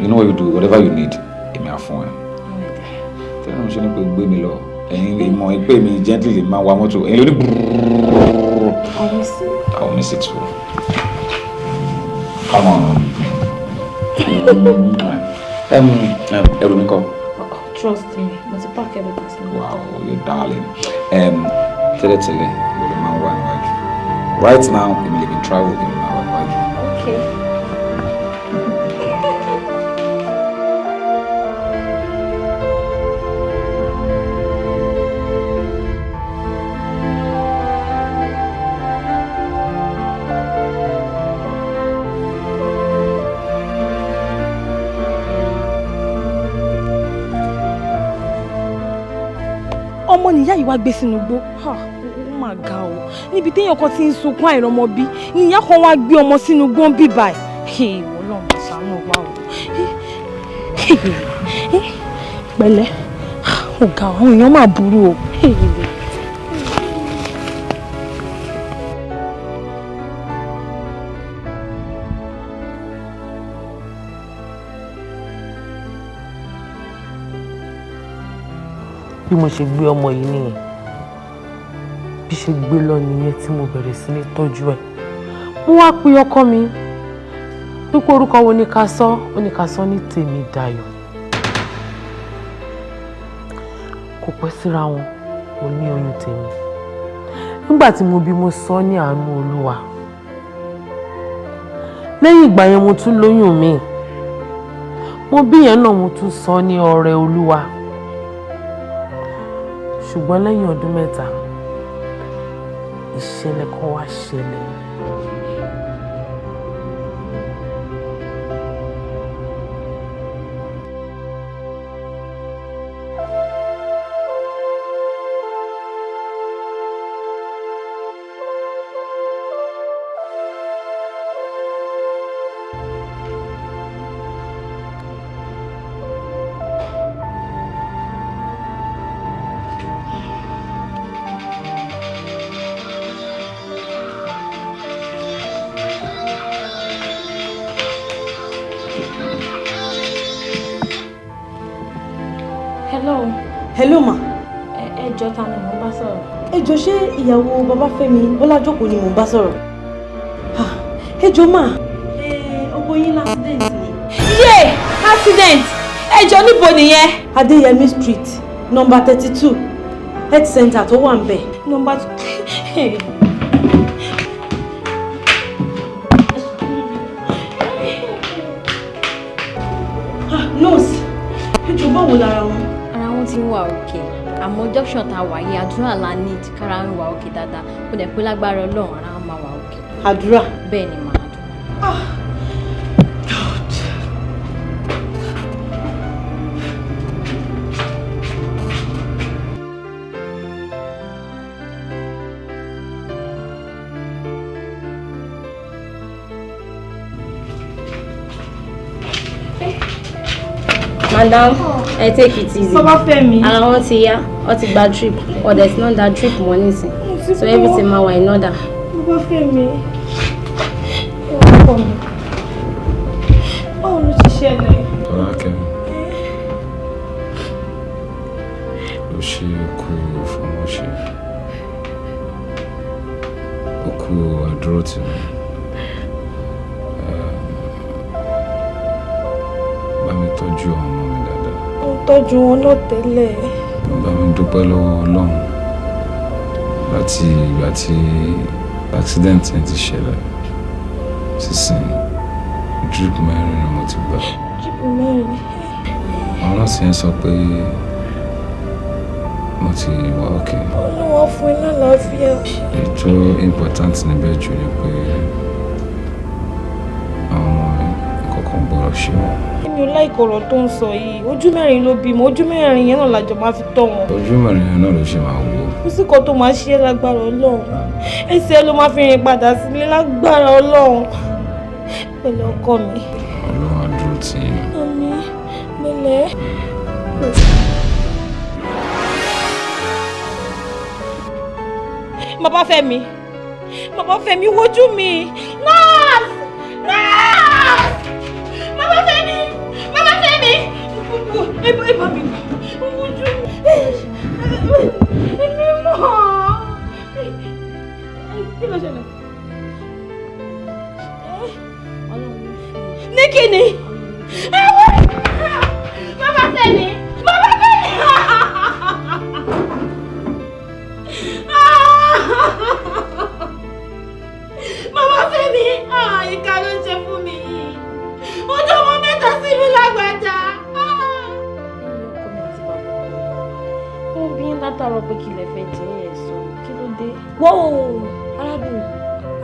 You know what you do, whatever you need, èmi á fún ẹ. Tẹ́lẹ̀ náà mo ṣe ní pé gbé mi lọ. Ẹ̀yin lè mọ ẹgbẹ́ mi gently lè máa wa mọ́tò. Ẹ̀yin ló ní brrrr. I'll miss you. I'll miss it too. Come on. Ẹrù mi kọ́. Trust me, mo ti pack everything sínú. Wow, you darling. Tẹ́lẹ̀tẹ́lẹ̀, ìwọ ló máa ń wà níwájú. Right now, èmi lè mi travel, èmi máa wà níwájú. Okay. Ọmọ nìyá yìí wá gbé sínú igbó, ó mà ga o. Níbi téèyàn kan ti ń sunkún àìrọ́mọbí, níyà kan wá gbé ọmọ sínú igbó ń bí báyìí. Ìwọ náà mà ṣàánú wa o. Pẹ̀lẹ́, ó ga o, àwọn èèyàn mà burú o. Bí mo ṣe gbé ọmọ yìí nìyẹn, bí ṣe gbé lọ nìyẹn tí mo bẹ̀rẹ̀ sí ní tọ́jú ẹ̀. Mo wá pe ọkọ mi pípé orúkọ wo ni ká sọ, ó ní ká sọ ní Tèmídayọ̀. Kò pẹ́ síra wọn, mo ní oyún tèmi. Nígbà tí mo bí, mo sọ ní Àánú Olúwa. Lẹ́yìn ìgbà yẹn, mo tún lóyún mi, mo bí yẹn náà, mo tún sọ ní Ọrẹ Olúwa. Ṣùgbọ́n lẹ́yìn ọdún 3, ìṣẹ̀lẹ̀ kan wá ṣẹlẹ̀. Hello. Hello ma. Ẹ jọ̀ọ́, ta ni mò ń bá sọ̀rọ̀? Ẹ jọ̀ọ́, ṣé ìyàwó Babafẹ́mi Bọ́lájókòó ni mò ń bá sọ̀rọ̀? Ah, ẹ jọ̀ọ́ mà. Ọkọ yín l'accident ni. Yé! Accident! Ẹ jọ̀ọ́, níbo nìyẹn? Adéyẹmí Street, number 32, health center tó wà ń bẹ̀. Number two. Ah, nurse, ẹ jọ̀ọ́, báwo lára wọn? Ara wọn ti ń wà òkè, àmọ́ junction tá a wà yìí, àdúrà la need kára ń wà òkè dáadáa. Ó dẹ̀ pé lágbára Ọlọ́run, ara wọn máa wà òkè. Àdúrà. Bẹ́ẹ̀ ni màá dùn. Madam, ẹ take it easy. Babafẹ́mi. Ara wọn ti yá, wọ́n ti gba drip, ọ̀dẹ̀ tí wọ́n da drip mọ́ nísìn. So everything máa wà in order. Babafẹ́mi. Ọkọ mi. Báwo ló ti ṣẹlẹ̀? Fọlákẹ́mi, ó ṣe kú fọmọ ṣe, ó kú àdúró tì mí. Bá mi tọ́jú àwọn ọmọ mi dáadáa. Mo ń tọ́jú wọn náà tẹ́lẹ̀. Bá mi dúpẹ́ lọ́wọ́ Ọlọ́run. Láti ìgbà tí accident yẹn ti ṣẹlẹ̀ sísìn, drip 4 ni mo ti gbà. Drip 4. Àwọn nọ́ọ̀sì yẹn sọ pé mo ti wà okay. Olúwa fún ẹ lálàáfíà. Ètò important níbẹ̀ jù ni pé àwọn ọmọ mi, nǹkan kan gbọ́dọ̀ ṣe wọ́n. Èmi ò like ọ̀rọ̀ tó ń sọ yìí. Ojú mẹ́rin ló bímọ, ojú mẹ́rin yẹn náà làjọ máa fi tọ́ wọn. Ojú mẹ́rin yẹn náà ló ṣe máa wò. Kò sí kan tó máa ṣe é lágbára Ọlọ́run. Ẹsẹ̀ ló máa fi rìn padà sílé lágbára Ọlọ́run. Pẹ̀lú ọkọ mi. Ọlọ́run á dúró tì yín. Àmín. Pẹ̀lẹ́. Babafẹ́mi, Babafẹ́mi, wojú mi. Nurse! Nurse! Babafẹ́mi! Babafẹ́mi! Ẹ bá mi wojú mi. Èmi mọ̀. Kí ló ṣẹlẹ̀? Ní kí ni? Babafẹ́mi! Babafẹ́mi! Babafẹ́mi, ìkà ló ń ṣe fún mi yìí. Ojú ọmọ mẹ́ta sí mi lágbàjá. Wọ́n bí ń látàrọ pé kí lẹ fẹ́ jẹ́ ẹ̀ sọ, kí ló dé? Wọ́ọ̀, arábìnrin,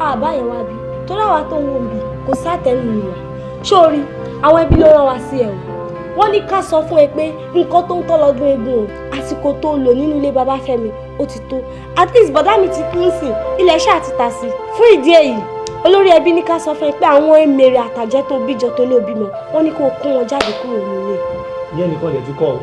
àbá yẹn wá bí torí àwa tó ń wò bí kò sátẹnu ìwà sórí àwọn ẹbí ló rán wa sí ẹ o. Wọ́n ní ká sọ fún ẹ pé nǹkan tó ń tọ́ lọ́dún eégún o, àsìkò tó lò nínú ilé Babafẹ́mi ó ti tó. At least bọ̀dá mi ti kú sí ilẹ̀ ṣáà ti ta sí. Fún ìdí èyí, olórí ẹbí ní ká sọ fún ẹ pé àwọn emèrè àtàjẹ́ tó bíjọ tó lóbi mọ́, wọ́n ní kó kó wọn jáde kúrò nílé. Ìyẹn nìkan lè ti kọ́ ọ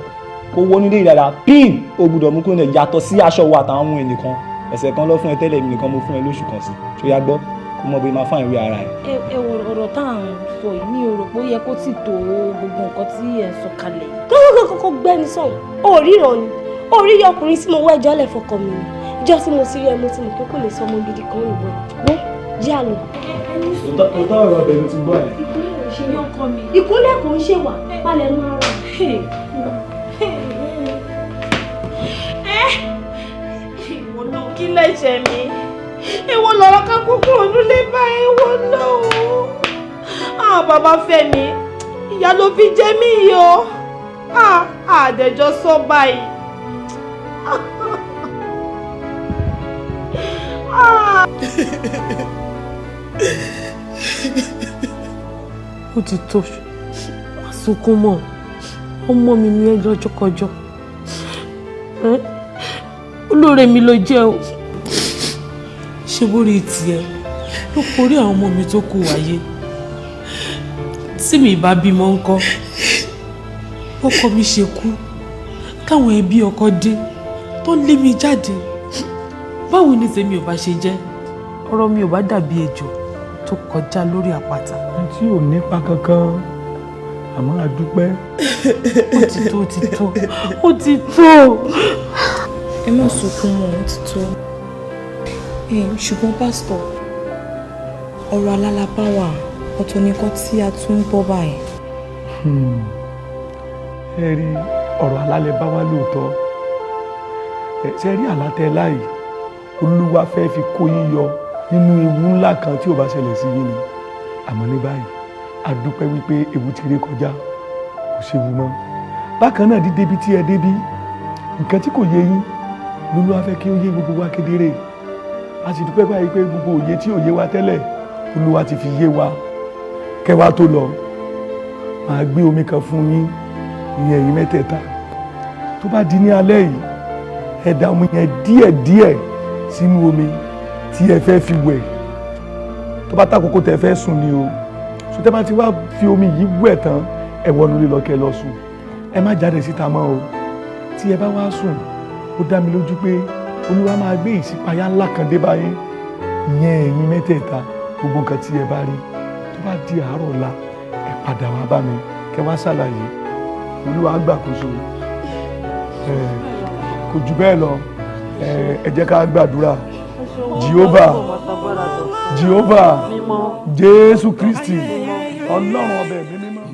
kó wọnú ilé ìdára pin o gbọ́dọ̀ mú kúrò ní yàtọ̀ sí aṣọ wa àtàwọn ohun èlò kan. Ẹ̀sẹ̀ kan lọ fún ẹ tẹ́lẹ̀, èmi nìkan mo fún ẹ lóṣù kan sí. Tó yá gbọ́, kó mọ bóyá máa fún ìwé ara ẹ. Ẹ wọ ọ̀rọ̀ tá à ń sọ yìí, mi ò rò pé ó yẹ kó tì tó gbogbo nǹkan tí ẹ ń sọ kalẹ̀. Kókókókó, gbẹ́ni sọ̀hún, ó ríran ni. Orí ọkùnrin tí mo wá ẹjọ́ lẹ̀ fọkàn mi ni. Ìjọ́ tí mo ti rí ẹ mo ti mọ̀ pé kò lè sọ ọmọ gidi kan ìwọ. Wo jẹ́ àlọ́. Òótọ́ ọ̀rọ̀ ọbẹ̀ ló ti gbọ́ ẹ̀. Ìkúnlẹ̀ kò ń ṣèwà palẹ̀ mọ́ ara. Ìwọ náà kí lẹ́sẹ̀ mi? Èwo lọ̀rọ̀ ká kúkú ònúlé bá èwo náà o. Ah, bàbá Fẹ́mi, ìyá ló fi jẹ mí yìí o. Ah, àdẹ̀jọ́ sọ báyìí. Ah. Ó ti tó, má sunkún mọ́, ọmọ mi ní ẹ lọ́jọ́kọjọ́, olóore mi ló jẹ́ o. Ṣé bórí tiẹ̀ ló korí àwọn ọmọ mi tó kù wáyé? Tí mi bá bímọ ńkọ́? Ọkọ mi ṣe kú, káwọn ẹbí ọkọ dé tó lé mi jáde, báwo ni tèmi ò bá ṣe jẹ́? Ọ̀rọ̀ mi ò bá dàbí ejò tó kọjá lórí àpáta. Tí ò nípa kankan, àmọ́ a dúpẹ́. Ó ti tó, ó ti tó, ó ti tó. Ẹ má sunkún mọ́, ó ti tó. Ṣùgbọ́n pásítọ̀, ọ̀rọ̀ alálàbá wà, ọ̀tọ̀ nìkan tí a tún ń gbọ́ báyìí. Ẹ rí ọ̀rọ̀ alálẹ̀ bá wá lóòótọ́. Ṣe rí àlátẹ láì Olúwa fẹ́ fi kó yín yọ nínú ewu ńlá kan tí ò bá ṣẹlẹ̀ sí yín ni. Àmọ́ ní báyìí a dúpẹ́ wípé ewu ti ré kọjá, kò séwu mọ́. Bákan náà, dídébi tí ẹ débí, nǹkan tí kò yé yín lolúwa fẹ́ kí ó yé gbogbo wa kedere. A sì dúpẹ́ báyìí pé gbogbo òye tí ò yé wa tẹ́lẹ̀, Olúwa ti fi yé wa. Kẹwàá tó lọ, màá gbé omi kan fún yín, ìyẹn ẹ̀yin mẹ́tẹ̀ẹ̀ta. Tó bá di ní alẹ́ yìí, ẹ da omi yẹn díẹ̀díẹ̀ sínú omi tí ẹ fẹ́ fi wẹ̀. Tó bá tàkókò tẹ́ fẹ́ sùn ni o. So tẹ́ bá ti wá fi omi yìí wẹ̀ tán, ẹ wọnú ilé lọ kẹ́ lọ sùn. Ẹ má jáde síta mọ́ o. Tí ẹ bá wá sùn, ó dá mi lójú pé Olúwa máa gbé ìṣípayá ńlá kan dé bá yín. Ìyẹn ẹ̀yin mẹ́tẹ̀ẹ̀ta, gbogbo nǹkan tí ẹ bá rí, tó bá di àárọ̀ ọ̀la, ẹ padà wá bá mi kẹ́ wá ṣàlàyé. Olúwa á gbàkóso. Kò jù bẹ́ẹ̀ lọ. Ẹ jẹ́ ká gbàdúrà. Jehovah, Jehovah, Jésù Kristi, Ọlọ́run ọbẹ̀ mi mímọ́.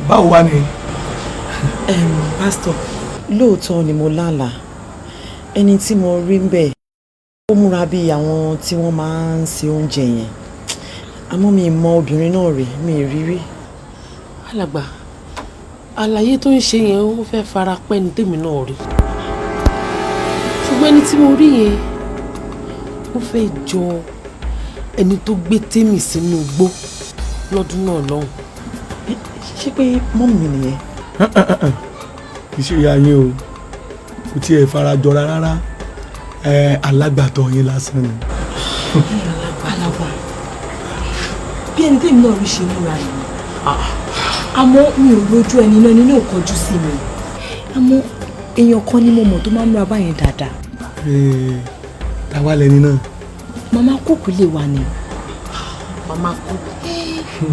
Báwo wá ni. Pásítọ̀, lóòótọ́ ni mo lálàá. Ẹni tí mo rí ń bẹ̀, ó múra bí àwọn tí wọ́n máa ń ṣe oúnjẹ yẹn, àmọ́ mi mọ obìnrin náà rí, mi rí rí. Alàgbà, àlàyé tó ń ṣe yẹn ó fẹ́ fara pẹ́ ní tèmi náà rí, ṣùgbọ́n ẹni tí mo rí yẹn ó fẹ́ jọ ẹni tó gbé tèmi sínú igbó lọ́dún náà lọ́hùn. Ṣé pé mọ́mì mi nìyẹn? Kì í ṣe ìyá yín o, kò tiẹ̀ fara jọra rárá, alágbàtọ́ yín lásán ni. Alàgbà, bí ẹni tèmi náà rí ṣe múra nìyẹn, àmọ́ mi ò rojú ẹni náà, ẹni náà kọjú sí mi, àmọ́ èèyàn kan ni mo mọ̀ tó máa ń múra báyẹn dáadáa. Táwa lẹni náà? Màmá kúkú lè wà ní. Màmá kúkú.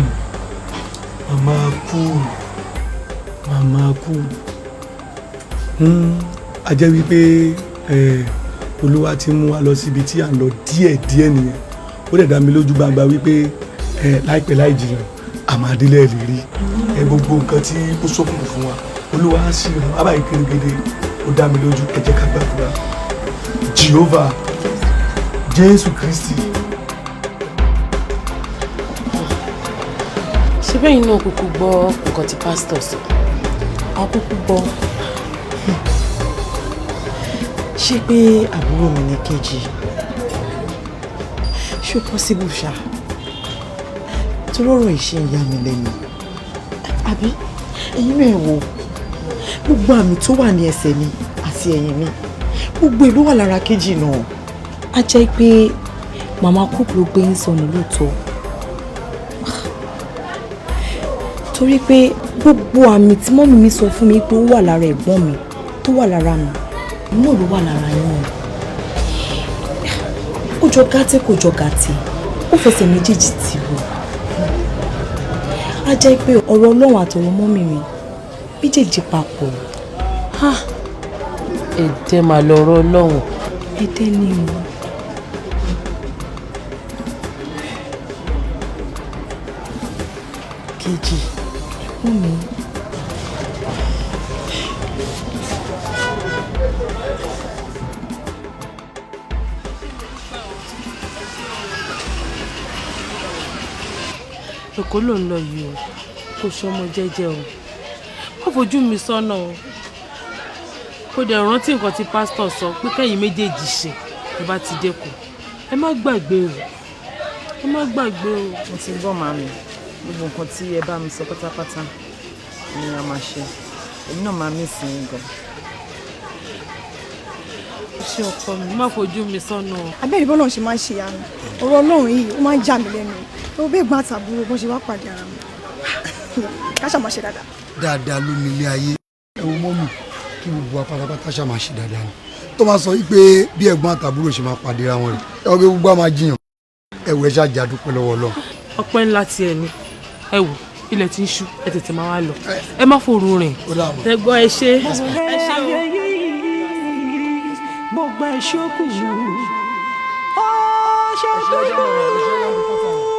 Màmá kú, màmá kú. A jẹ́ wípé Olúwa ti mú wa lọ síbi tí à ń lọ díẹ̀díẹ̀ nìyẹn. Ó dẹ̀ dá mi lójú gbangba wípé láìpẹ́ láì jìnnà Àmàdílẹ̀ lè rí ẹ gbogbo nǹkan tí ó ṣókùnkùn fún wa, Olúwa á sì ràn ábàáyé kérégédé. Ó dá mi lójú. Ẹ jẹ́ ká gbàdúrà. Jehovah Jésù Kristi. Ṣé bẹ́ẹ̀ náà kúkú gbọ́ nǹkan tí pásítọ̀ sọ? A kúkú gbọ́. Ṣé pé àbúrò mi ní kejì? Ṣó possible ṣá? Torí ọ̀rọ̀ yìí ṣe ń yà mí lẹ́nu. Àbí ẹ̀yin náà ẹ wò, gbogbo àmì tó wà ní ẹsẹ̀ mi àti ẹ̀yìn mi, gbogbo ẹ̀ ló wà lára kejì náà. A jẹ́ pé màmá cook ló gbé yín sọnù lóòótọ́, torí pé gbogbo àmì tí mọ́mì mi sọ fún mi pé ó wà lára ẹ̀gbọ́n mi tó wà lára mi náà ló wà lára yín. Ó jọ gàtẹ́, kò jọ gàtẹ́, ó fẹsẹ̀ méjèèjì tì wò. Á jẹ́ pé ọ̀rọ̀ Ọlọ́run àtọ̀rọ̀ mọ́mì mi méjèèjì papọ̀. Ẹ̀dẹ̀ mà lọ̀rọ̀ Ọlọ́run. Ẹ̀dẹ̀ ni o. Kejì. Ẹ̀gbọ́n mi. Èkó ló ń lọ yìí o, kò sọmọ jẹ́jẹ́ o, má fojú mi sọ́nà o. Kò dẹ̀ rántí nǹkan tí pásítọ̀ sọ pé kẹ́yìn méjèèjì ṣe ẹ bá ti dẹ́kun. Ẹ má gbàgbé o, ẹ má gbàgbé o. Mo ti gbọ́, màmí. Gbogbo nǹkan tí ẹ bá mi sọ pátápátá ni a máa ṣe. Èmi náà máa mí sí i gan. Ṣé ọkọ mi, má fojú mi sọ́nà o. Abẹ́rẹ́ bọ́lá ṣe máa ń ṣe ìyanu. Ọ̀rọ̀ Ọlọ́run yìí, ó máa ń já mi lẹ́nu. Ó bẹ́ẹ̀ gbọ́n àtàbúrò bọ́n ṣe wá pàdé ara mi. Ká ṣáà máa ṣe dáadáa. Dáadáa ló ní ilé ayé. Ẹ wo mọ́mì, kí gbogbo wa pátápátá ṣáà máa ṣe dáadáa ni. Tó máa sọ wípé bí ẹ̀gbọ́n àtàbúrò ṣe máa pàdé ra wọn rẹ̀, ẹ wọ́n pé gbogbo wa máa jiyàn. Ẹ wò, ẹ ṣáà jà dúpẹ́ lọ́wọ́ Ọlọ́run. Ọpẹ́ ńlá tiẹ̀ ni. Ẹ wò, ilẹ̀ ti ń ṣú, ẹ tètè máa wá lọ. Ẹ má fòru rìn. Ẹ gbọ́, ẹ ṣé. Ẹ ṣé o. Gbogbo ẹ̀ ṣókù ó ṣe dúdú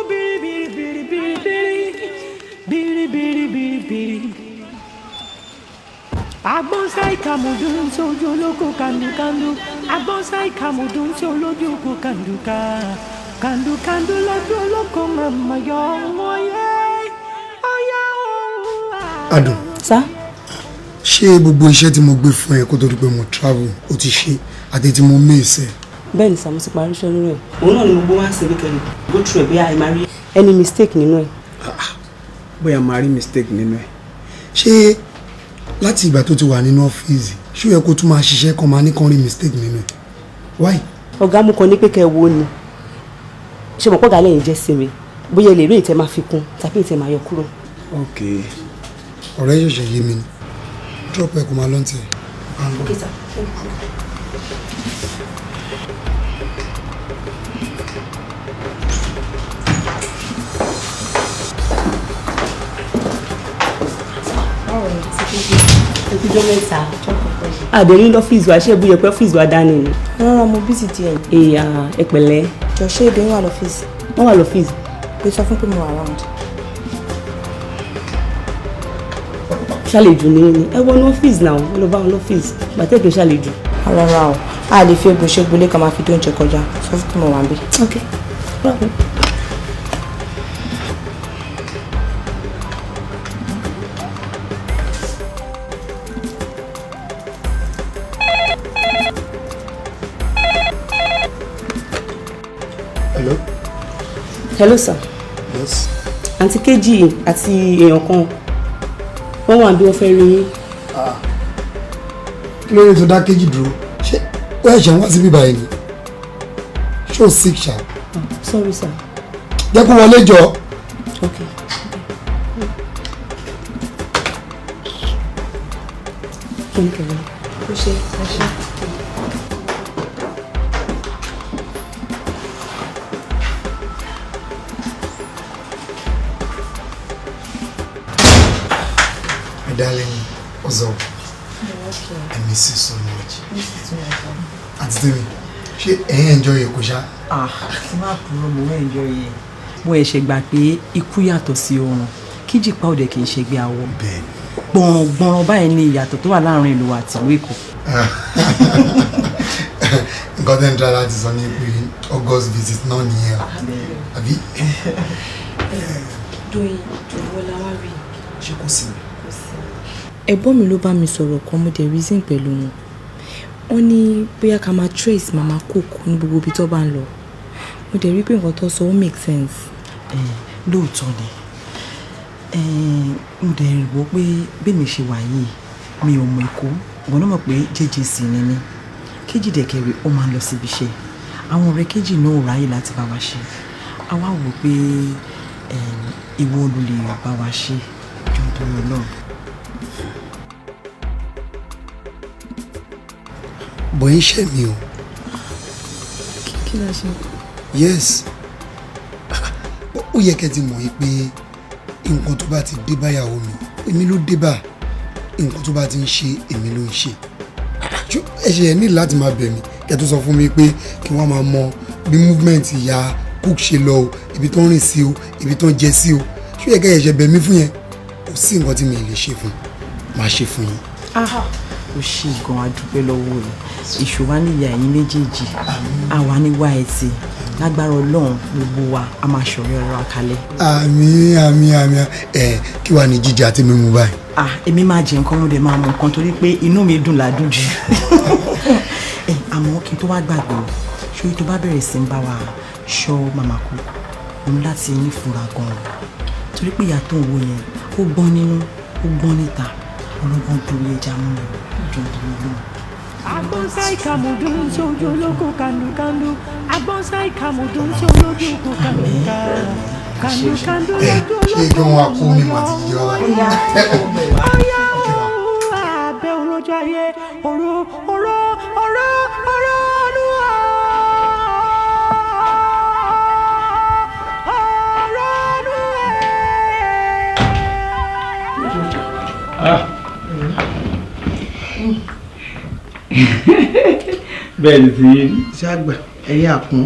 bìrìbìrìbìrìbìrì bìrìbìrìbìrì. Agbọ́nsá ìkàmùdù ń sojú olóko kàndùkàndù. Agbọ́nsá ìkàmùdù ń sojú olóko kàndùkà. Kàndùkàndù lójú olóko màmá yọ wọ́n yé. Ọ̀yá òun à. Adùn. Sá. Ṣé gbogbo iṣẹ́ tí mo gbé fún ẹ kó tó di pé mo travel, o ti ṣe àti tí mo mí ìsẹ̀? Bẹ́ẹ̀ ni sir, mo ti parí iṣẹ́ lórí ẹ̀. Òun náà ni mo gbé wá sí weekend, go through ẹ̀, bóyá ẹ máa rí any mistake nínú ẹ̀. Bóyá máa rí mistake nínú ẹ̀. Ṣé láti ìgbà tó ti wà nínú ọ́fíìsì, ṣé ó yẹ kó tún máa ṣiṣẹ́ kan máa ní kán rí mistake nínú ẹ̀? Why? Ọ̀gá, mú kan ní pé kẹ́ ẹ wo ni. Ṣé mo pọ̀gá lẹ́yìn jẹ́ sí mi? Bóyá ẹ lè rí ìtẹ́ máa fi kún tàbí ìtẹ́ máa yọ kúrò. Ok, ọ̀rẹ́ ṣẹ̀ṣẹ̀ yé mi ni. Drop ẹ kó máa lọ́ntì ẹ̀. Okay, sir. Ẹkújọ́ mẹ́ta. Àdéhùn lọ́fíìsì wa, ṣé bóyá pé ọ́fíìsì wa dání ni? Rárá, mo busy díẹ̀. Èèyà, ẹ pẹ̀lẹ́. Jọ, ṣé èdè ń wà lọ́fíìsì? Wọ́n wà lọ́fíìsì. Pé sọ fún pé mo wà around. Ṣàlejò ni ni ẹ wọnú ọ́fíìsì náà, ẹ lọ bá wọn lọ́fíìsì. Bàtẹ́ kì í ṣàlejò. Rárá o, a lè fi egbò ṣe gbolé kan máa fi dóúnjẹ kọjá. Sọ fún pé mo wà níbí. Ok. Hello? Hello, sir. Yes. Àǹtí Kejì àti èèyàn kan wọ́n wà bí wọ́n fẹ́ rí yín. Kí ló dé tó dá Kejì dúró? Ṣé ó ẹ̀ṣẹ̀ ń wá síbí báyìí ni? Ṣé o sick ṣá? Sorry, sir. Jẹ́ kó wọlé jọ. Okay. Kí ni kẹ̀lẹ́? Ó ṣe, ó ṣe. My darling, what's up? I miss you so much. Àǹtí Tèmi, ṣé ẹ ń enjoy Èkó ṣá? Ah, tí máa kúrò, mo ń enjoy yẹn. Mo ẹ̀ṣẹ̀ gbà pé ikú yàtọ̀ sí oorun. Kíjìpá òde kì í ṣègbè àwọ̀. Gbọ̀ngbọ̀n báyìí ni ìyàtọ̀ tó wà láàrin ìlú wa àti ìlú Èkó. Nǹkan tẹ́ ń try láti sọ ni pé August visit náà nìyẹn o, àbí? Doyin, jọ̀wọ́ la wá rí. Ṣé kò sí? Ẹ̀gbọ́n mi ló bá mi sọ̀rọ̀ kan, mo dẹ̀ reason pẹ̀lú wọn. Wọ́n ní bóyá ká máa trace Mama Cook ní gbogbo ibi tó bá ń lọ. Mo dẹ̀ rí pé nǹkan tó sọ ó make sense. Lóòótọ́ ni. Mo dẹ̀ wò pé bẹ́ẹ̀ ṣe wà yìí, mi ò mọ Èkó. Ìwọ náà mọ̀ pé JJC ni mí. Kejì dẹ̀kẹ̀rẹ̀, ó máa ń lọ síbi iṣẹ́. Àwọn ọ̀rẹ́ kejì náà ò ráyè láti bá wa ṣe. A wá wò pé ìwọ ló lè bá wa ṣe, jọ torí Ọlọ́run. Bọ̀ ń ṣe mi o. Kí la ṣe? Yes, ó yẹ kẹ́ ti mọ̀ yìí pé nǹkan tó bá ti dé báyàwó mi, èmi ló dé bá. Nǹkan tó bá ti ń ṣe, èmi ló ń ṣe. Ẹ ṣe ẹ ní láti máa bẹ̀ mí kẹ́ tó sọ fún mi pé kí wọ́n máa mọ bí movement ìyá Cook ṣe lọ o, ibi tó ń rìn sí o, ibi tó ń jẹ sí o. Ṣé ó yẹ kẹ́ ẹ ṣe bẹ̀ mí fún yẹn? Kò sí nǹkan tí mi lè ṣe fún, máa ṣe fún yín. Ah, ó ṣe gan, adúpẹ́ lọ́wọ́ rẹ̀. Èṣù wa níyà ẹ̀yin méjèèjì, àwa ní wá ẹ̀ tì lágbára Ọlọ́run, gbogbo wa a máa ṣọ̀rẹ́ ọ̀rọ̀ àkàlẹ̀. Àmín, àmín, àmín. Ẹ kí wàá ní jíjẹ àti mímu báyìí? Ah, èmi máa jẹ nǹkan, mo dẹ̀ máa mu nǹkan torí pé inú mi dùn ládùn jù ẹ. Àmọ́ kí n tó wá gbàgbé o, ṣé tó bá bẹ̀rẹ̀ sí ń bá wa ṣọ́ Mama Cook, òun láti nífura gan-an, torí pé ìyá tó ń wo yẹn, ó gbọ́n nínú, ó gbọ́n níta, ọlọ́gbọ́n dúró ẹja mú mi jọ torí Ọlọ́run. Agbọ́nsá ìkàmùdùn sójú olóko kàndùkàndù. Agbọ́nsá ìkàmùdùn sójú olóko kàndùkà kàndùkàndù lójú Ṣé kí wọ́n wá kó mímu àti jíjẹ wá báyìí? Ọ̀yá abẹ́ olójú ayé òru òru òru òru ọ̀nù ọ̀rọ̀ ọ̀nù. Ah. Bẹ́ẹ̀ ni ti yín. Ṣé àgbà ẹ̀yìn àkún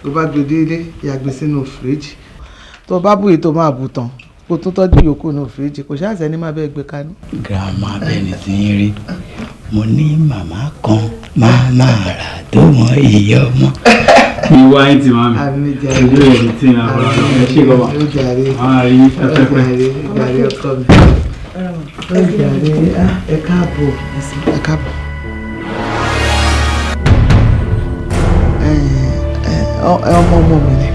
tó bá gbé délé, yàgbé sínú fíríjì. Tó bá bù yìí tó máa bù tán, kó tún tọ́jú yòókù nínú fíríjì. Kò ṣáà sẹ́ni máa bẹ́ẹ̀ gbé kaná. Girama, bẹ́ẹ̀ ni ti yín rí. Mo ní màmá kan máa máa rà tó mọ ìyá ọmọ. Ìwà yín ti máa mi. Àmì jàre. Ojú rẹ̀ ní tí náà fọlọ́ ẹ ṣé gbọ́dọ̀. Ó jàre. Máa rí pẹ́pẹ́pẹ́. Ó jàre, ó jàre ọkọ mi. Ó jàre. Ah, ẹ káàbọ̀, ẹ káàbọ̀. Ẹ ẹ ọmọ ọmọ mi ni.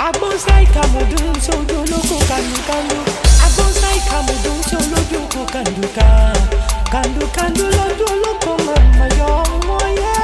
Agbọ́nsá ìkàmùdùn sójú olóko kàndùkàndù. Agbọ́nsá ìkàmùdùn sójú olóko kàndùkà kàndùkàndù lójú olóko màmá yọ ọmọ yẹ.